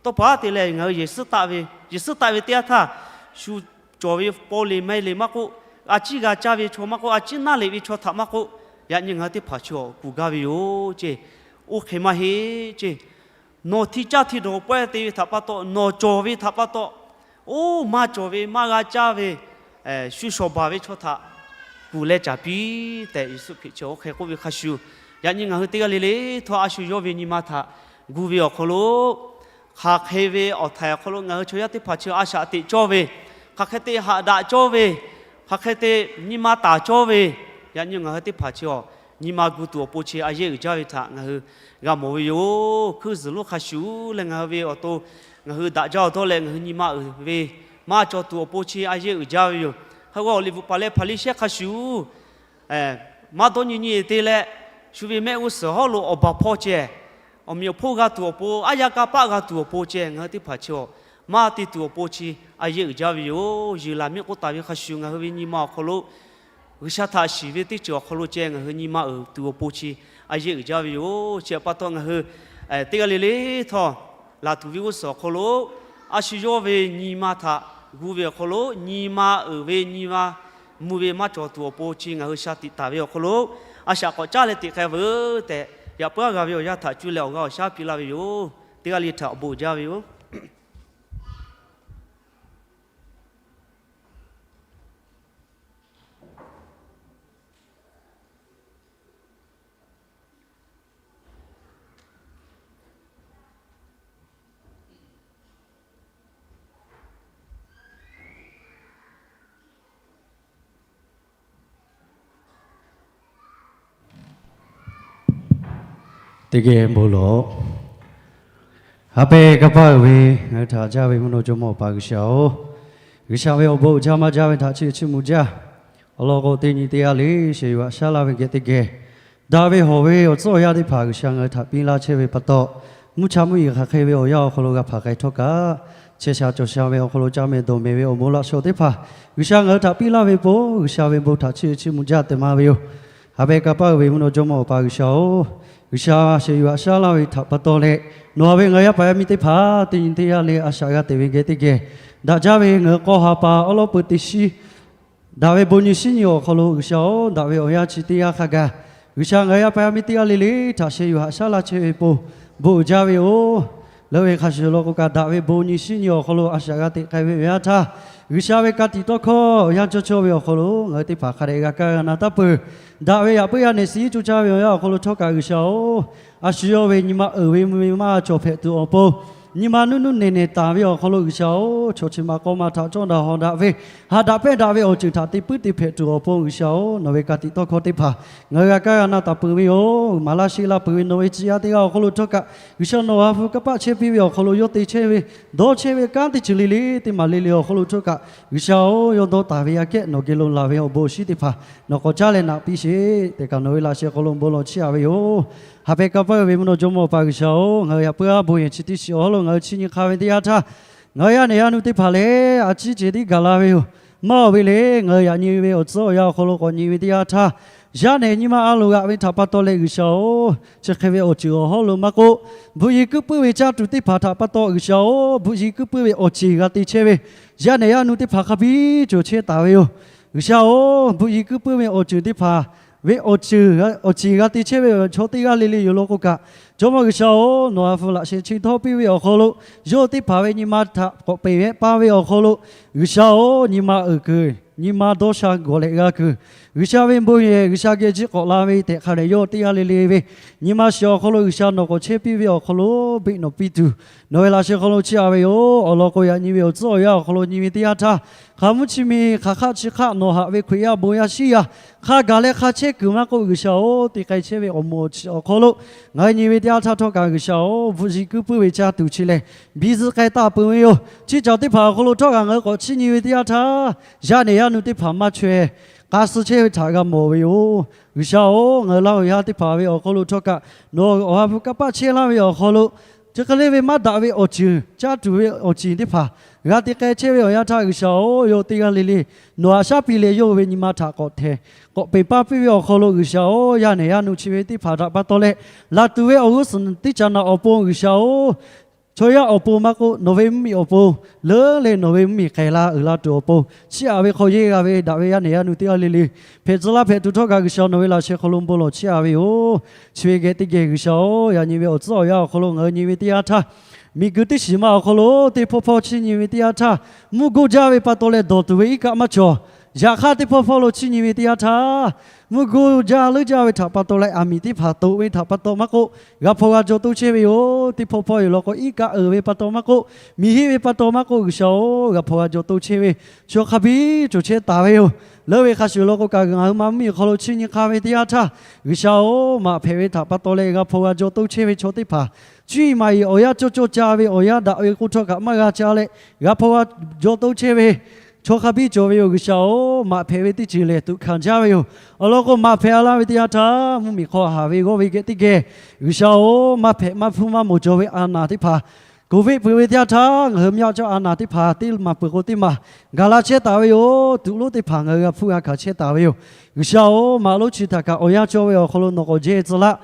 Tawˇ pa haˉ te leh ngaˬ hui yehˬ suhˉ taˆ ve, yehˬ suhˉ taˆ ve teˇ yanˇ htaˇ, shu cawˬ ve paw le meh le maˇ k'oˆ, a ciˉ g'a caˇ ve chaw maˇ k'oˆ, a ciˉ naˇ leꞈ ve chaw htaꞈ maˇ k'oˆ, yaꞈ nyi ngaˬ hui teˇ hpaˍ chi awˬ kuˬ gaˇ ve yoˬ ceˇ. Oˇ hk'e maˇ heˆ ceˇ. Nawˬ hti caˇ hti dawˬ pawehˇ te ve htaꞈ pa taw, nawˬ cawˬ ve htaꞈ pa taw, oˇ maˇ cawˬ ve maˇ g'a caˇ ve, shu shawˍ baˬ ve chaw htaꞈ kuˬ leh caˍ piˇ tehꞈ Yeˍsuˆ Hkriꞈ chi oˇ hk'e k'oˆ ve hk'a shuˍ, yaꞈ nyi ngaˬ hui teˇ g'aˇ le le htawˇ a shu yawˇ ve nyi ma htaꞈ gu ve awˬ hk'aw lo, hk'aˬ hk'e ve awˬ htaiˍ awˬ hk'aw lo ngaˬ hui chaw yaˇ teˇ hpaˍ chi a shaꞈ teꞈ cawˇ ve, hk'aˬ hk'e te haꞈ daꞈ cawˇ ve, hk'aˬ hk'e te nyi ma taˍ cawˇ ve, yaꞈ nyi ngaˬ hui teˇ hpaˍ chi awˬ nyi ma gu tuˬ awˬ pon chi a yehˇ uiˍ jaˇ ve htaꞈ ngaˬ hui g'a mawˬ ve yoˬ. Hkuiˇ zuhˬ lonˉ hk'a shuˍ leh ngaˬ hui ve awˬ to ngaˬ hui daꞈ jaˇ awˬ dawˇ leh ngaˬ hui nyi ma uiˍ ve maˇ cawˬ tuˬ awˬ pon chi a yehˇ uiˍ jaˇ ve yoˬ. Hk'e k'o, liꞈ bvuhꞈ paˍ leh Hpaˍriˍsehˇ hk'a shuˍ maˇ dawˇ nyi nyi te leh, shu ve mehˆ g'uˇ suhˍ hawˉ lo awˬ baˬ hpawˇ ceh, awˬ meꞈ awˬ hponˇ g'a tuˬ awˬ pon, aˉ yaˇ kanˇ paˆ g'a tuˬ awˬ pon ceh, ngaˬ hui teˇ hpaˍ chi awˬ maˇ te tuˬ awˬ pon chi a yehˇ uiˍ jaˇ ve yoˬ. Yeˍlaˍmiˆ k'oˆ taˍ ve hk'a shuˍ ngaˬ hui ve nyi ma awˬ hk'aw lo G'uiˬsha htaꞈ shiˍ ve teˇ ceuˬ awˬ hk'aw lo ceh ngaˬ hui nyi ma uiˍ tuˬ awˬ pon chi a yehˇ uiˍ jaˇ ve yoˬ. Chi pa taw ngaˬ hui teˇ g'aˇ le le htawˇ, laˬ tuˬ ve g'uˇ suhˍ awˬ hk'aw lo a shu yawˇ ve nyi ma htaꞈ gu ve awˬ hk'aw lo nyi ma uiˍ ve nyi ma mvuh ve maˇ cawˬ tuˬ awˬ pon chi ngaˬ hui sha tiꞈ taˍ ve awˬ hk'aw lo, a shaꞈ k'awꞈ caˉ leh teꞈ k'ai veuˬ tehꞈ, yaꞈ puiˉ g'a ve awˬ yanˇ htaꞈ cuˇ leh awˬ g'aˇ awˬ shaˉ piˇ laˇ ve yoˬ. Teˇ g'aˇ le htaꞈ awˬ bon jaˇ ve yoˬ. Teˇ geh bon lawˬ. Ha pehˇ kanˇ paˆ uiˍ ve ngaˬ hui htaꞈ jaˇ ve mvuhˇ naw jawˇmawˇ Awˬ pa G'uiˬsha-oˬ, G'uiˬsha ve awˬ bon uiˍ jaˇ maˇ jaˇ ve htaꞈ chiˇ chiˇ mvuh jaˇ. Awˬ lawn k'o, teˇ nyi teˇ g'aˇ le shehˍ yuˬ haꞈ shaˉ laˇ ve geh teˇ geh Daꞈ ve hawˍ ve awˬ tcuhˉ awˬ yanˇ teˇ hpaˍ G'uiˬsha ngaˬ hui htaꞈ piˇ laˇ chehˇ ve pa taw, mvuhˇ cha mvuhˇ yeˬ hk'aˬ hk'e ve awˬ yanˇ awˬ hk'aw lo g'a hpanˍ k'ai htawˇ kaꞈ, chehˇ sha cawˬ sha ve awˬ hk'aw lo caˇ mehˍ dawˬ mehˍ ve awˬ moˍ laꞈ shawˍ teˇ hpaˍ G'uiˬsha ngaˬ hui htaꞈ piˇ laˇ ve po, G'uiˬsha ve bon htaꞈ chiˇ chiˇ mvuh jaˇ tehꞈ maˇ ve yoˬ. Haꞈ pehˍ kanˇ paˆ uiˍ ve mvuhˇ naw Jawˇmawˇ Awˬ pa G'uiˬsha-oˬ, G'uiˬsha shehˍ yuˬ haꞈ shaˉ laˇ ve htaꞈ pa taw leh, nawˬ ha ve ngaˬ hui yaˇ paˍ yaˇ miˇ teˇ hpaˍ teˇ nyi teˇ g'aˇ le a shaꞈ g'a teꞈ ve geh teˇ geh, daꞈ jaˇ ve ngaˬ hui k'aw ha pa awˉ lawˉ peuˬ teˇ shiˉ daꞈ ve bon nyi shinˉ nyi awˬ hk'aw lo G'uiˬsha-oˬ, daꞈ ve awˬ yanˇ chi teˇ g'aˇ hk'a gaˬ, G'uiˬsha ngaˬ hui yaˇ paˍ yaˇ miˇ teˇ g'aˇ le le htaꞈ shehˍ yuˬ haꞈ shaˉ laˇ chehˇ ve po, bon uiˍ jaˇ ve yoˬ. Leuˉ ve hk'a shuˍ shuˍ law k'o kaꞈ, daꞈ ve bon nyi shinˉ nyi awˬ hk'aw lo a shaꞈ g'a teꞈ k'ai ve awˬ yanˇ htaˇ, G'uiˬsha ve ka tiꞈ tawˇ hkawˇ awˬ yanˇ cawˇ cawˇ ve awˬ hk'aw lo ngaˬ hui teˇ hpaˍ hk'a dehꞈ g'a kaˇ g'a na taˇ peuˬ. Daꞈ ve yaꞈ puiˉ yaˇ nehˬ suh co caˇ ve awˬ yanˇ awˬ hk'aw lo htawˇ kaꞈ G'uiˬsha-oˬ, a shu yawˇ ve nyi ma uiˍ ve mvuh ve maˇ cawˬ hpehꞈ tuˬ awˬ pon, nyi ma nuˇ nuˇ nehˬ nehˬ taˍ ve awˬ hk'aw lo G'uiˬsha-oˬ, chaw chi ma k'aw ma htaꞈ cawˇ daꞈ hawˍ daꞈ ve, ha daꞈ pehˇ daꞈ ve awˬ ceuˬ htaꞈ te puiˉ te hpehꞈ tuˬ awˬ pon G'uiˬsha-oˬ, nawˬ ve ka tiꞈ tawˇ hkawˇ teˇ hpaˍ ngaˬ hui g'a kaˇ g'a na taˍ peuˬ ve yoˬ. Maˍ laˇ sheˆ laˇ peuˬ ve nawˬ ve tcuh yaˇ teˇ g'aˇ awˬ hk'aw lo htawˇ kaꞈ, G'uiˬsha nawˬ ha hpu kanˇ paˆ chehˇ piˇ ve awˬ hk'aw lo yawˇ te chehˇ ve, dawˇ chehˇ ve kanˉ teˇ ceuˬ le le teˇ maˬ le le awˬ hk'aw lo htawˇ kaꞈ, G'uiˬsha-oˬ, yawˇ dawˇ taˍ ve aꞈ kehˉ nawˬ geh lo laˬ ve awˬ bon awˬ shinˉ teˇ hpaˍ nawˬ k'awꞈ caˉ leh naꞈ piˇ sheˍ tehꞈ kaꞈ nawˬ ve laꞈ sheh hk'aw lo bon lawˬ chiˇ aꞈ ve yoˬ. Haꞈ pehˍ kanˇ paˆ uiˍ ve mvuhˇ naw Jawˇmawˇ Awˬ pa G'uiˬsha-oˬ, ngaˬ hui yaꞈ puiˉ aˉ bon yehˬ chi teˇ shiˍ awˬ hawˉ lo ngaˬ hui chiˇ nyi hk'a ve teˇ yanˇ htaˇ, ngaˬ hui yaˇ nehˬ yaˇ nu teˇ hpaˍ lehˬ a ciˉ cehˬ tiˉ gaˬ la ve yoˬ. Maˇ awˬ ve le, ngaˬ hui yaꞈ nyi ve awˬ tcuhˉ awˬ yanˇ awˬ hk'aw lo k'awꞈ nyi ve teˇ yanˇ htaˇ, yaˇ nehˬ nyi ma a loˍ g'aꞈ ve htaꞈ pa taw leh G'uiˬsha-oˬ, chi hk'e ve awˬ ceuˬ awˬ hawˉ lo maˇ k'oˆ, bvuhꞈ yiˍ kuiˉ puiˉ ve caˇ tuˬ teˇ hpaˍ htaꞈ pa taw G'uiˬsha-oˬ, bvuhꞈ yiˍ kuiˉ puiˉ ve awˬ ceˬ g'a te chehˇ ve yaˇ nehˬ yaˇ nu teˇ hpaˍ hk'a biˇ cawˬ chehˇ taˍ ve yoˬ. G'uiˬsha-oˬ, bvuhꞈ yiˍ kuiˉ puiˉ ve awˬ ceuˬ teˇ hpaˍ ve awˬ ceˬ g'a te chehˇ ve chaw teˇ g'aˇ le le yoˬ law k'o kaꞈ, Jawˇmawˇ G'uiˬsha-oˬ, nawˬ ha hpu laꞈ sheh chi htawˇ piˇ ve awˬ hk'aw lo, yawˇ teˇ hpaˍ ve nyi ma htaꞈ k'awꞈ peˬ ve pa ve awˬ hk'aw lo, G'uiˬsha-oˬ, nyi ma uiˍ kuiˬ, nyi ma dawˇ sha gawˬ leh g'a kuiˬ, G'uiˬsha ve bon yehˬ G'uiˬsha geh jiˆ k'awꞈ la ve tehꞈ hk'a dehꞈ yawˇ teˇ g'aˇ le le ve nyi ma shiˍ awˬ hk'aw lo G'uiˬsha nawˬ k'awꞈ chehˇ piˇ ve awˬ hk'aw lo beˆ nawˬ piˇ tuˬ, nawˬ ve laꞈ sheh hk'aw lo chiˇ aꞈ ve yoˬ. Awˬ lawn k'o, yaꞈ nyi ve awˬ tcuhˉ awˬ yanˇ awˬ hk'aw lo nyi ve teˇ yanˇ htaˇ, hk'aˬ mvuhˇ chi miˬ hk'aˬ hk'aˆ chi hk'aˆ nawˬ haꞈ ve Hkriꞈ yaˇ bon yaˇ shiˉ yaˇ hk'a gaˬ leh hk'a chehˇ kuiˬ maˇ k'oˆ, G'uiˬsha-oˬ, te k'ai chehˇ ve awˬ moˍ awˬ chi awˬ hk'aw lo ngaˬ hui nyi ve teˇ yanˇ htaˇ htawˇ kaꞈ G'uiˬsha-oˬ, bvuhꞈ yiˍ kuiˉ puiˉ ve caˇ tuˬ chi lehˬ, biˇ zuhˆ k'ai taˍ peuˬ ve yoˬ. Chi cawˬ teˇ hpaˍ awˬ hk'aw lo htawˇ kaꞈ ngaˬ hui k'awꞈ chiˇ nyi ve teˇ yanˇ htaˇ, yaˇ nehˬ yaˇ nu teˇ hpaˍ maˇ chaweh k'a suh chehˇ ve htaꞈ g'a mawˬ ve yoˬ. G'uiˬsha-oˬ, ngaˬ hui Laˇ huˍ yaˇ teˇ hpaˍ ve awˬ hk'aw lo htawˇ kaꞈ nawˬ Awˬ ha hpu kanˇ paˆ chehˇ laˇ ve awˬ hk'aw lo, chi hk'e le ve maˇ daꞈ ve awˬ ceuˬ, caˇ tuˬ ve awˬ ceuˬ teˇ hpaˍ g'a te k'ai chehˇ ve awˬ yanˇ htaˇ, G'uiˬsha-oˬ, yawˇ teˇ g'aˇ le le nawˬ haꞈ shaˉ piˇ leh yawˇ hui ve nyi ma htaꞈ k'awꞈ hteˍ k'awꞈ peˬ paˇ piˇ ve awˬ hk'aw lo, G'uiˬsha-oˬ, yaˇ nehˬ yaˇ nu chi ve teˇ hpaˍ htaꞈ pa taw leh, laˬ tuˬ ve awˬ g'uˇ suhˍ teˇ caꞈ naꞈ awˬ pon G'uiˬsha-oˬ, chaw yaˇ awˬ pon maˇ k'oˆ, nawˬ ve mvuhˇmiˬ awˬ pon leuˉ leh nawˬ ve mvuhˇmiˬ k'ai la uiˍ la tuˬ awˬ pon chiˇ aꞈ ve hk'aw yehˇ g'a ve daꞈ ve yaˇ nehˬ yaˇ nu teˇ g'aˇ le le hpehꞈ tcuh laˇ hpehꞈ tuˬ htawˇ kaꞈ G'uiˬsha nawˬ ve laꞈ sheh hk'aw lo bon lawˬ chiˇ aꞈ ve yoˬ. Chi ve geh teˇ geh G'uiˬsha-oˬ, yaꞈ nyi ve awˬ tcuhˉ awˬ yanˇ awˬ hk'aw lo ngaˬ hui nyi ve teˇ yanˇ htaˇ, miˬguiˬ teˇ shiˍ ma awˬ hk'aw lo teˇ hpawˇ hpawˇ chiˇ nyi ve teˇ yanˇ htaˇ, mvuhˇ goˇ jaˇ ve pa taw leh dawˬ tuˬ ve iˉ kaˆ maˇ cawˬ. Yaꞈ hk'aˇ teˇ hpawˇ hpawˇ lo chiˇ nyi ve teˇ yanˇ htaˇ, mvuhˇ goˇ jaˇ leuˉ jaˇ ve htaꞈ pa taw leh aˬ miˍ teˇ hpaˍ toꞈ ve htaꞈ pa taw maˇ k'oˆ, g'a hpaw g'a jaw toˇ chehˇ ve yoˬ. Teˇ hpawˇ hpawˇ yoˬ law k'o, iˉ kaˆ uiˍ ve pa taw maˇ k'oˆ, miˬ hiˆ ve pa taw maˇ k'oˆ, G'uiˬsha-oˬ, g'a hpaw g'a jaw toˇ chehˇ ve chaw hk'a biˇ cawˬ chehˇ taˍ ve yoˬ. Leuˉ ve hk'a shuˍ law k'o kaꞈ, ngaˬ hui ma mvuhˇmiˬ awˬ hk'aw lo chiˇ nyi hk'a ve teˇ yanˇ htaˇ, G'uiˬsha-oˬ, maꞈ hpehꞈ ve htaꞈ pa taw leh g'a hpaw g'a jaw toˇ chehˇ ve chaw teˇ hpaˍ, cuˇ yiˍ maˍ yiˍ awˬ yanˇ cawˇ cawˇ ca ve awˬ yanˇ daꞈ ve k'o htawˇ kaꞈ maˇ g'a ca leh, g'a hpaw g'a jaw toˇ chehˇ ve chaw hk'a biˇ cawˬ ve yoˬ. G'uiˬsha-oˬ, maꞈ hpehꞈ ve teˇ ceuˬ lehˬ tuꞈ hkanˍ jaˇ ve yoˬ. Awˬ lawn k'o, maꞈ hpehꞈ a laˇ ve teˇ yanˇ htaˇ, mvuhˇmiˬ hk'aw haˍ ve g'awˇ ve geh teˇ geh, G'uiˬsha-oˬ, maˇ hpehꞈ maˇ hpuˇ maˇ mawˬ jaw ve a naˍ teˇ hpaˍ, Covid peuˬ ve teˇ yanˇ htaˇ ngaˬ hui myaˇ cawˇ a naˍ teˇ hpaˍ teˇ maˬ peuˬ k'o teˇ maˬ gaˬ la chehˇ taˍ ve yoˬ. Tuꞈ lonˉ teˇ hpaˍ ngaˬ hui g'a hpuˇ g'a hkanˍ chehˇ taˍ ve yoˬ. G'uiˬsha-oˬ, maꞈ lonˉ chi htaꞈ kaꞈ awˬ yanˇ cawˇ ve awˬ hk'aw lo nawˬ k'awꞈ jehˇ tcuh laˇ.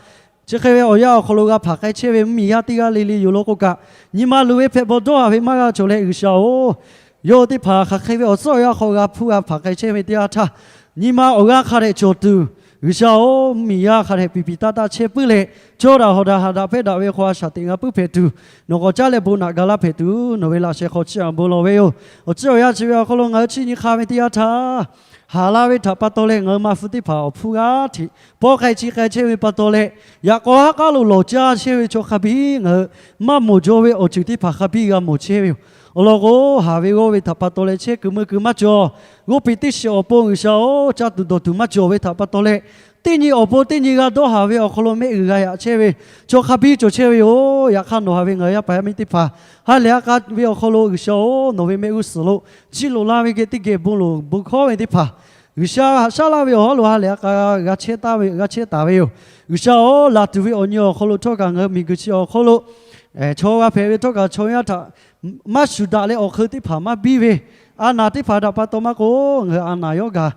Chi hk'e ve awˬ yanˇ awˬ hk'aw lo g'a hpanˍ k'ai chehˇ ve mvuhˇmiˬ yaˇ teˇ g'aˇ le le yoˬ law k'o kaꞈ, nyi ma luˬ ve hpehꞈ bawˬ dawˇ haˍ ve maˇ g'a cawˬ leh, G'uiˬsha-oˬ, yawˇ teˇ hpaˍ hk'aˬ hk'e ve awˬ tcuhˉ awˬ yanˇ hk'aw g'a hpuˇ g'a hpanˍ k'ai chehˇ ve teˇ yanˇ htaˇ, nyi ma awˬ g'aˇ hk'a dehꞈ cawˬ tuˬ, G'uiˬsha-oˬ, mvuhˇmiˬ yaˇ hk'a dehꞈ piˍ piˍ taˇ taˇ chehˇ puiˉ leh, cawˇ daꞈ hawˍ daꞈ haꞈ daꞈ hpehˇ daꞈ ve hk'aw a shaꞈ teꞈ g'a puiˉ hpehꞈ tuˬ, nawˬ k'awꞈ caˉ leh bon naꞈ ga laˇ hpehꞈ tuˬ, nawˬ ve laꞈ sheh hk'aw chiˇ aꞈ bon lawˬ ve yoˬ. Awˬ tcuhˉ awˬ yanˇ chi ve awˬ hk'aw lo ngaˬ hui chiˇ nyi hk'a ve teˇ yanˇ htaˇ, haˍ la ve htaꞈ pa taw leh ngaˬ hui ma hpu teˇ hpaˍ awˬ hpfuhˇ g'aˇ hteꞈ pawˆ k'ai chi k'ai chehˇ ve pa taw leh, yaꞈ k'aw haˉ k'aˉ lo lawˬ caˇ chehˇ ve chaw hk'a biˇ ngaˬ hui maˇ mawˬ jaw ve awˬ ceuˬ teˇ hpaˍ hk'a biˇ g'a mawˬ chehˇ ve yoˬ. Awˬ lawn k'o, haˍ ve g'awˇ ve htaꞈ pa taw leh chehˇ kuiˬ meuˇ kuiˬ maˇ cawˬ. G'awˇ piˍ teˇ shiˍ awˬ pon G'uiˬsha-oˬ, caˇ tuˬ dawˬ tuˬ maˇ cawˬ ve htaꞈ pa taw leh, teˇ nyi awˬ pon teˇ nyi g'a dawˇ haˍ ve awˬ hk'aw lo mehˆ g'uiˬ g'a yaꞈ chehˇ ve chaw hk'a biˇ cawˬ chehˇ ve yoˬ. Yaꞈ hk'aˇ nawˬ haˍ ve ngaˬ hui yaˇ paˍ yaˇ miˇ teˇ hpaˍ ha lehˬ a k'a ve awˬ hk'aw lo G'uiˬsha-oˬ, nawˬ ve mehˆ g'uˇ suhˍ lo chiˇ loꞈ la ve geh teˇ geh bon loˍ bon hkawˉ ve teˇ hpaˍ G'uiˬsha haꞈ shaˉ laˇ ve awˬ hawˉ lo ha lehˬ a k'a g'a chehˇ taˍ ve yoˬ. G'uiˬsha-oˬ, laˬ tuˬ ve awˬ nyi awˬ hk'aw lo htawˇ kaꞈ ngaˬ hui miˬguiˬ chi awˬ hk'aw lo chaw g'a hpehꞈ ve htawˇ kaꞈ chaw yaˇ htaꞈ maˇ shuˍ daꞈ leh awˬ hk'eun teˇ hpaˍ maˇ biˇ ve, a naˬ teˇ hpaˍ htaꞈ pa taw maˇ k'oˆ, ngaˬ hui a naˬ yawˇ gaˬ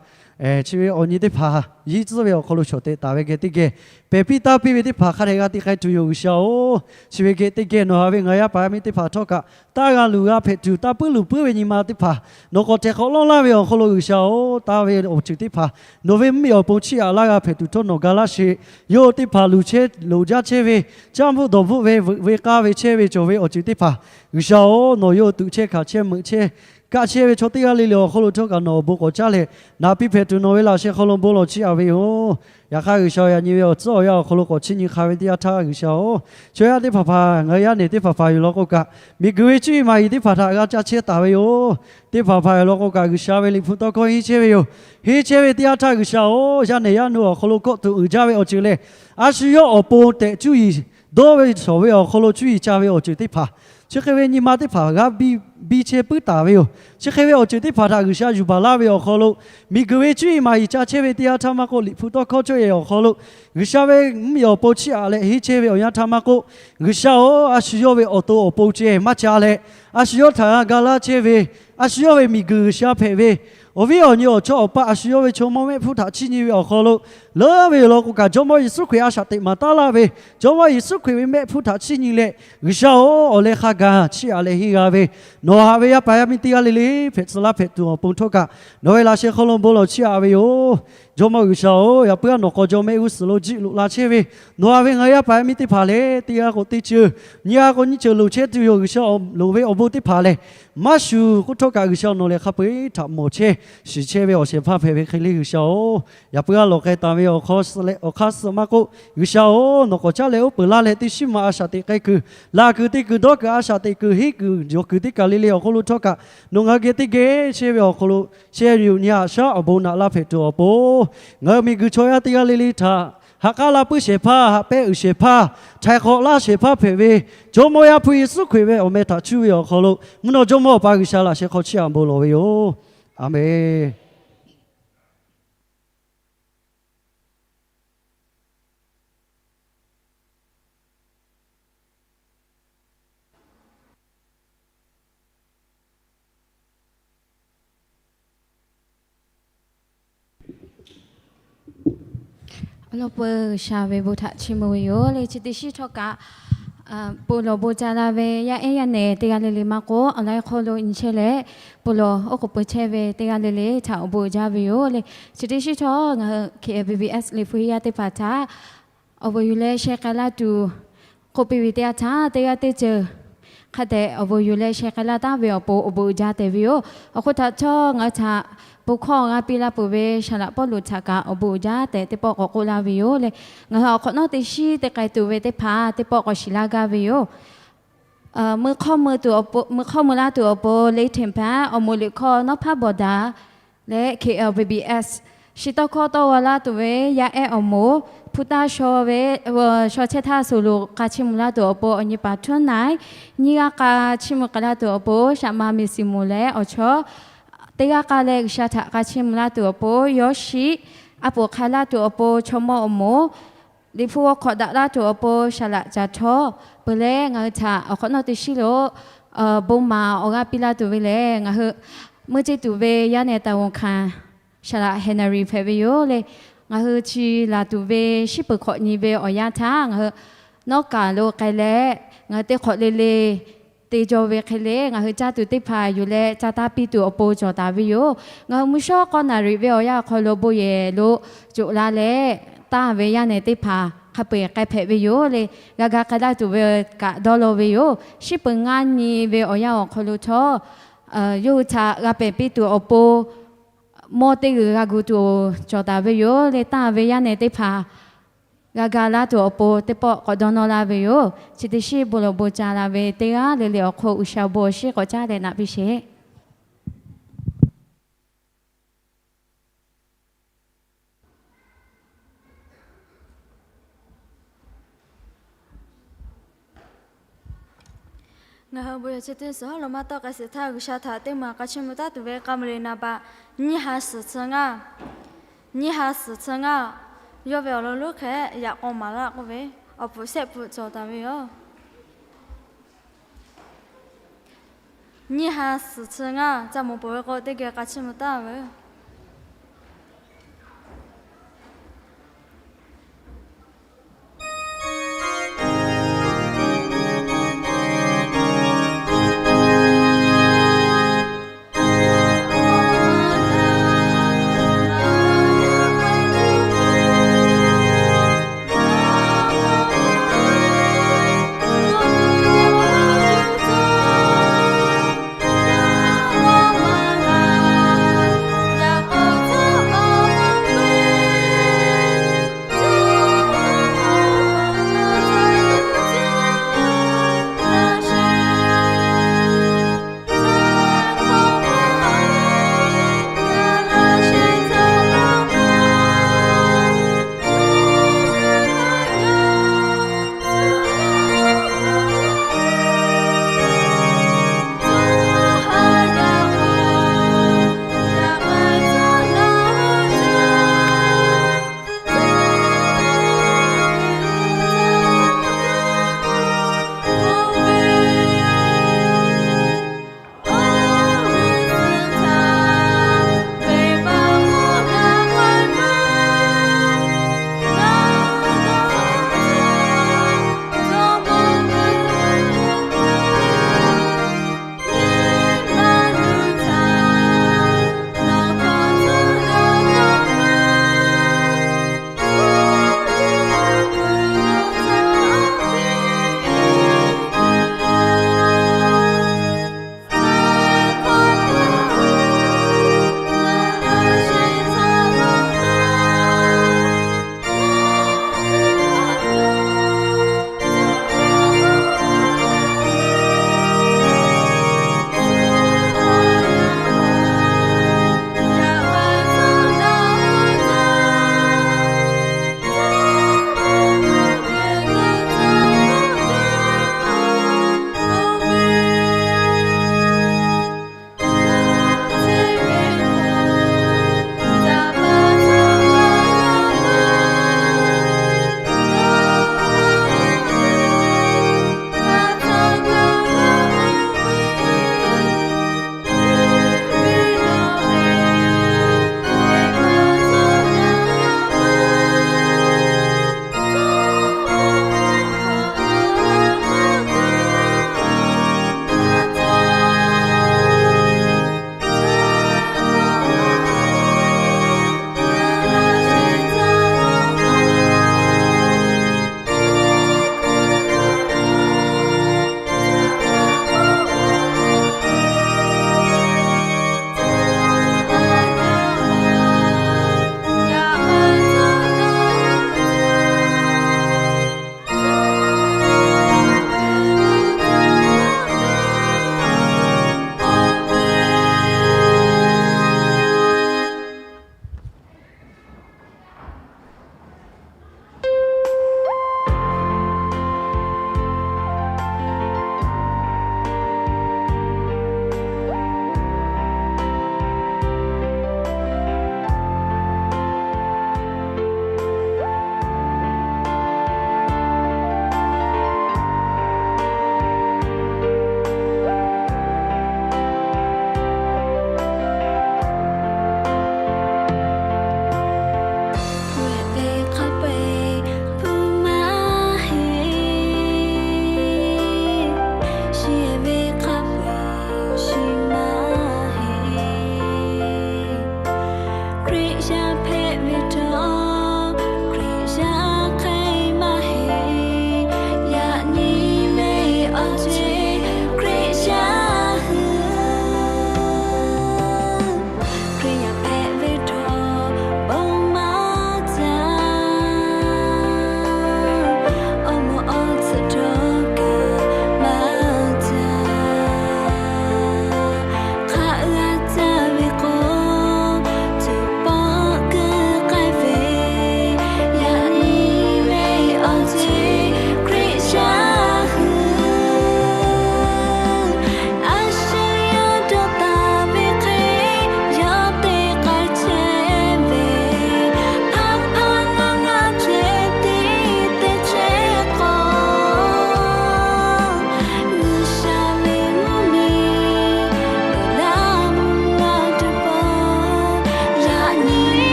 chi ve awˬ nyi teˇ hpaˍ yinˇ tcuhˉ ve awˬ hk'aw lo shawˍ tehꞈ taˍ ve geh teˇ geh, pehˬ piˇ taˇ piˇ ve teˇ hpaˍ hk'a dehꞈ g'a te k'ai tuˬ yoˬ. G'uiˬsha-oˬ, chi ve geh teˇ geh nawˬ haꞈ ve ngaˬ yaˇ paˍ yaˇ miˇ teˇ hpaˍ htawˇ kaꞈ taˇ g'a luˬ g'a hpehꞈ tuˬ, taˇ puiˉ luˬ puiˉ ve nyi ma teˇ hpaˍ nawˬ k'awꞈ htehꞈ k'awꞈ lawˇ laˇ ve awˬ hk'aw lo, G'uiˬsha-oˬ, taˇ ve awˬ ceuˬ teˇ hpaˍ nawˬ ve mvuhˇmiˬ awˬ pon chiˇ aꞈ laˇ g'a hpehꞈ tuˬ htawˇ nawˬ ga laˇ sheˍ. Yawˇ teˇ hpaˍ luˬ chehˇ loˍ jaˇ chehˇ ve, caˇ bvuhˆ dawˬ bvuhˆ ve, veuꞈ ve k'aˇ ve chehˇ ve cawˬ ve awˬ ceuˬ teˇ hpaˍ, G'uiˬsha-oˬ, nawˬ yawˇ tuꞈ chehˇ hkanˍ chehˇ meuꞈ chehˇ kaˆ chehˇ ve chaw teˇ g'aˇ le le awˬ hk'aw lo htawˇ kaꞈ nawˬ awˬ bon k'awꞈ caˉ leh, naꞈ piˇ hpehꞈ tuˬ nawˬ ve laꞈ sheh hk'aw lo bon lawˬ chiˇ aꞈ ve yoˬ. Yaꞈ hk'aˇ, G'uiˬsha yaꞈ nyi ve awˬ tcuhˉ awˬ yanˇ awˬ hk'aw lo k'awꞈ chiˇ nyi hk'a ve teˇ yanˇ htaˇ, G'uiˬsha-oˬ, chaw yaˇ teˇ hpaˍ hpaˍ ngaˬ hui yaˇ nehˬ teˇ hpaˍ hpaˍ yoˬ law k'o kaꞈ, miˬguiˬ ve cuˇ yiˍ maˍ yiˍ teˇ hpaˍ htaꞈ g'a caˇ chehˇ taˍ ve yoˬ. Teˇ hpaˍ hpaˍ yoˬ law k'o kaꞈ, G'uiˬsha ve liꞈ hpu tawˇ hkawˇ henˇ chehˇ ve yoˬ. Henˇ chehˇ ve teˇ yanˇ htaˇ, G'uiˬsha-oˬ, yaˇ nehˬ yaˇ nu awˬ hk'aw lo kawˆ tuꞈ uiˍ jaˇ ve awˬ ceuˬ lehˬ, a shu yawˇ awˬ pon tehꞈ cuˇ yiˍ dawˇ ve shawˍ ve awˬ hk'aw lo cuˇ yiˍ ca ve awˬ ceuˬ teˇ hpaˍ, chi hk'e ve nyi ma teˇ hpaˍ g'a biˇ chehˇ puiˉ taˍ ve yoˬ. Chi hk'e ve awˬ ceuˬ teˇ hpaˍ htaꞈ G'uiˬsha yuˬ baˬ laˇ ve awˬ hk'aw lo, miˬguiˬ ve cuˇ yiˍ maˍ yiˍ ca chehˇ ve teˇ yanˇ htaˇ maˇ k'oˆ, liꞈ hpu tawˇ hkawˇ cawˇ yehˬ awˬ hk'aw lo G'uiˬsha ve mvuhˇmiˬ awˬ pon chiˇ aꞈ leh henˇ chehˇ ve awˬ yanˇ htaˇ maˇ k'oˆ, G'uiˬsha-oˬ, a shu yawˇ ve awˬ to awˬ pon ceh maˇ ca leh, a shu yawˇ htaꞈ g'a ga laˇ chehˇ ve, a shu yawˇ ve miˬguiˬ G'uiˬsha hpehꞈ ve, awˬ viˉ awˬ nyi awˬ chawˇ awˬ paˆ a shu yawˇ ve chaw mawˇ mehˆ hpfuhˇ htaꞈ chiˇ nyi ve awˬ hk'aw lo, leuˉ ve yoˬ law k'o kaꞈ, Jawˇmawˇ Yeˍsuˆ Hkriꞈ a shaꞈ teꞈ maˍ taˉ laˇ ve, Jawˇmawˇ Yeˍsuˆ Hkriꞈ ve mehˆ hpfuhˇ htaꞈ chiˇ nyi leh, G'uiˬsha-oˬ, awˬ leh hk'a gaˬ chiˇ aꞈ leh henˇ g'a ve, nawˬ haꞈ ve yaˇ paˍ yaˇ miˇ teˇ g'aˇ le le hpehꞈ tcuh laˇ hpehꞈ tuˬ awˬ pon htawˇ kaꞈ, nawˬ ve laꞈ sheh hk'aw lo bon lawˬ chiˇ aꞈ ve yoˬ. Jawˇmawˇ G'uiˬsha-oˬ, yaꞈ puiˉ a nawˬ k'aw jawˇ mehˆ g'uˇ suhˍ lo jiˆ loꞈ la chehˇ ve, nawˬ haꞈ ve ngaˬ hui yaˇ paˍ yaˇ miˇ teˇ hpaˍ lehˬ, teˇ g'aˇ k'o teˇ ceuˬ, nyi g'aˇ k'o nyiˇ ceuˬ loˍ chehˇ tuˬ yoˬ. G'uiˬsha loˍ ve awˬ bon teˇ hpaˍ lehˬ, maˇ shuˍ k'oˆ htawˇ kaꞈ, G'uiˬsha nawˬ lehˬ hk'a peu-eˬ htaꞈ mawˬ chehˇ shiˍ chehˇ ve awˬ shehˍ hpaˇ hpehꞈ ve hk'e le, G'uiˬsha-oˬ, yaꞈ puiˉ a lawˬ k'ai taˍ ve awˬ hk'aˇ suh maˇ k'oˆ, G'uiˬsha-oˬ, nawˬ k'awꞈ caˉ leh uˉ peunˍ laˇ leh teˇ shiˉ ma a shaꞈ teꞈ k'ai kuiˬ, laˬ kuiˬ te kuiˬ dawˇ kuiˬ a shaꞈ teꞈ kuiˬ henˇ kuiˬ jawˬ kuiˬ teˇ kaˬ le le awˬ hk'aw lo htawˇ kaꞈ, nawˬ ngaˬ hui geh teˇ geh chehˇ ve awˬ hk'aw lo sheh yuˬ nyi haꞈ shaˉ awˬ bon naꞈ laˇ hpehꞈ tuˬ awˬ pon, ngaˬ hui miˬguiˬ chaw yaˇ teˇ g'aˇ le le htaꞈ haꞈ k'aˉ la puiˉ shehˍ hpaˇ, haꞈ pehnˇ uiˍ shehˍ hpaˇ, htaiˍ hk'awꞈ laˇ shehˍ hpaˇ hpehꞈ ve, Jawˇmawˇ Yaˇ hpu Yeˍsuˆ Hkriꞈ ve awˬ meh htaꞈ cuˇ ve awˬ hk'aw lo mvuhˇ naw Jawˇmawˇ Awˬ pa G'uiˬsha laꞈ sheh hk'aw chiˇ aꞈ bon lawˬ ve yoˬ. A menˬ. Awˬ lawn peuˬ G'uiˬsha ve bon htaꞈ chiˇ mvuh ve yoˬ le. Chi teˇ shiˉ htawˇ kaꞈ, bon lawˬ bon ca la ve yaˇ ehˉ yaˇ nehˬ teˇ g'aˇ le le maˇ k'oˆ, awˬ lawn hk'aw lo nyi chehˇ leh, bon lawˬ oˉ k'oˍ pui chehˇ ve teˇ g'aˇ le le htaꞈ awˬ bon uiˍ jaˇ ve yoˬ le. Chi teˇ shiˉ htawˇ ngaˬ hui K L B B S liꞈ hpu yaˇ teˇ hpaˍ htaꞈ awˬ bon yuˬ leh sheh k'ai laˇ tuˬ k'oˆ piˇ ve teˇ yanˇ htaˇ, teˇ g'aˇ teˇ ceuˬ hk'a dehꞈ awˬ bon yuˬ leh sheh k'ai laˇ taˍ ve awˬ pon awˬ bon uiˍ jaˇ tehꞈ ve yoˬ. Awˬ hk'oˆ htaꞈ htawˇ ngaˬ hui htaꞈ bon hkawˇ g'a piˇ laˇ peuˬ ve Saˍ laꞈ Pawˇluꞈ htaꞈ kaꞈ awˬ bon uiˍ jaˇ tehꞈ teˇ pawˆ k'awꞈ k'oˆ laˇ ve yoˬ le. Ngaˬ hui awˬ hk'awꞈ nawˉ teˇ shiˉ te k'ai tuˬ ve teˇ hpaˍ teˇ pawˆ k'awꞈ shiˍ laˇ gaˇ ve yoˬ. Mui hk'awˇ mui laˇ tuˬ awˬ pon le hteꞈ hpaˍ awˬ moˍ liꞈ hkawˇ nawˉ hpaˇ bawˬ daꞈ leh K L B B S shi tawˇ hkawˇ tawˇ g'aw laˇ tuˬ ve yaˇ ehˉ awˬ moˍ hpu taˇ shaw ve, shaw chehˇ htaˇ suhˍ loˍ k'a chiˇ mvuh laˇ tuˬ awˬ pon awˬ nyi paˍ htuˉ na-e, nyiˇ g'aˇ k'a chiˇ mvuh k'ai laˇ tuˬ awˬ pon Saˍ ma miˬ siˍ moˍ leh awˬ chawˇ, teˇ g'aˇ k'a leh G'uiˬsha htaꞈ k'a chiˇ mvuh laˇ tuˬ awˬ pon Yawˇshiˆ, a poˍ hk'a laˇ tuˬ awˬ pon chaw mawˇ awˬ moˍ, liꞈ hpu g'aw hk'awꞈ daꞈ laˇ tuˬ awˬ pon Saˍ laꞈ Caˬ htawˇ peuˬ leh, ngaˬ hui htaꞈ awˬ hk'awꞈ nawˉ teˇ shiˉ lo bon maˍ awˬ g'aˇ piˇ laˇ tuˬ ve lehˬ, ngaˬ hui meuˇ ceˇ tuˬ ve yaˇ nehˬ taˍ g'onˍ hkanˍ Saˍ laꞈ Heˍneˍriˍ hpehꞈ ve yoˬ le. Ngaˬ hui chi laˬ tuˬ ve shiˉ peuˬ hk'awꞈ nyi ve awˬ yanˇ htaˇ, ngaˬ hui nawˉ kaˬ lo k'ai leh, ngaˬ hui teˇ hk'awꞈ le le te jaw ve hk'e le, ngaˬ hui caˇ tuˬ teˇ hpaˍ yuˬ leh ca taˇ piˇ tuˬ awˬ pon cawˬ taˍ ve yoˬ. Ngaˬ hui mvuhˇ shawˉ k'awˇ naˍ riꞈ ve awˬ yanˇ awˬ hk'aw lo bon yehˬ lo coꞈ la leh, tanˇ ve yaˇ nehˬ teˇ hpaˍ hk'a peu-eˬ k'ai hpehꞈ ve yoˬ le. G'a ga k'ai laˇ tuˬ ve kaꞈ dawˇ law ve yoˬ. Shiˉ peuˬ ngaˇ nyi ve awˬ yanˇ awˬ hk'aw lo htawˇ, yawˇ hui htaꞈ g'a pehˬ piˇ tuˬ awˬ pon mawˇ teˇ g'uiˬ g'a gu tuˬ cawˬ taˍ ve yoˬ le. Tanˇ ve yaˇ nehˬ teˇ hpaˍ g'a ga laˇ tuˬ awˬ pon teˇ pawˆ k'awꞈ dawˇ nawˇ laˇ ve yoˬ. Chi teˇ shiˉ bon lawˬ bon ca la ve teˇ g'aˇ le le awˬ hk'oˆ G'uiˬsha awˬ bon awˬ shiˉ k'awꞈ caˉ leh naꞈ piˇ sheˍ. Ngaˬ hui bon yehˬ chi teˇ suhˍ hawˉ lo maˇ tawˆ k'ai sheˍ htaˇ, G'uiˬsha htaꞈ teˇ maˬ k'a chiˇ mvuh taˉ tuˬ ve k'a mvuh le naˍ baꞈ nyiˇ ha suhˍ chi ngaˇ, nyiˇ ha suhˍ chi ngaˇ, yawˇ ve awˬ lawn lonˉ hk'e yaꞈ k'aw maˍ laˇ k'oˆ ve, awˬ puˍ shehˆ puˍ cawˬ taˍ ve yoˬ. Nyiˇ ha suhˍ chi ngaˇ ca mawˬ peuˬ ve k'o, teˇ geh k'a chiˇ mvuh taˉ ve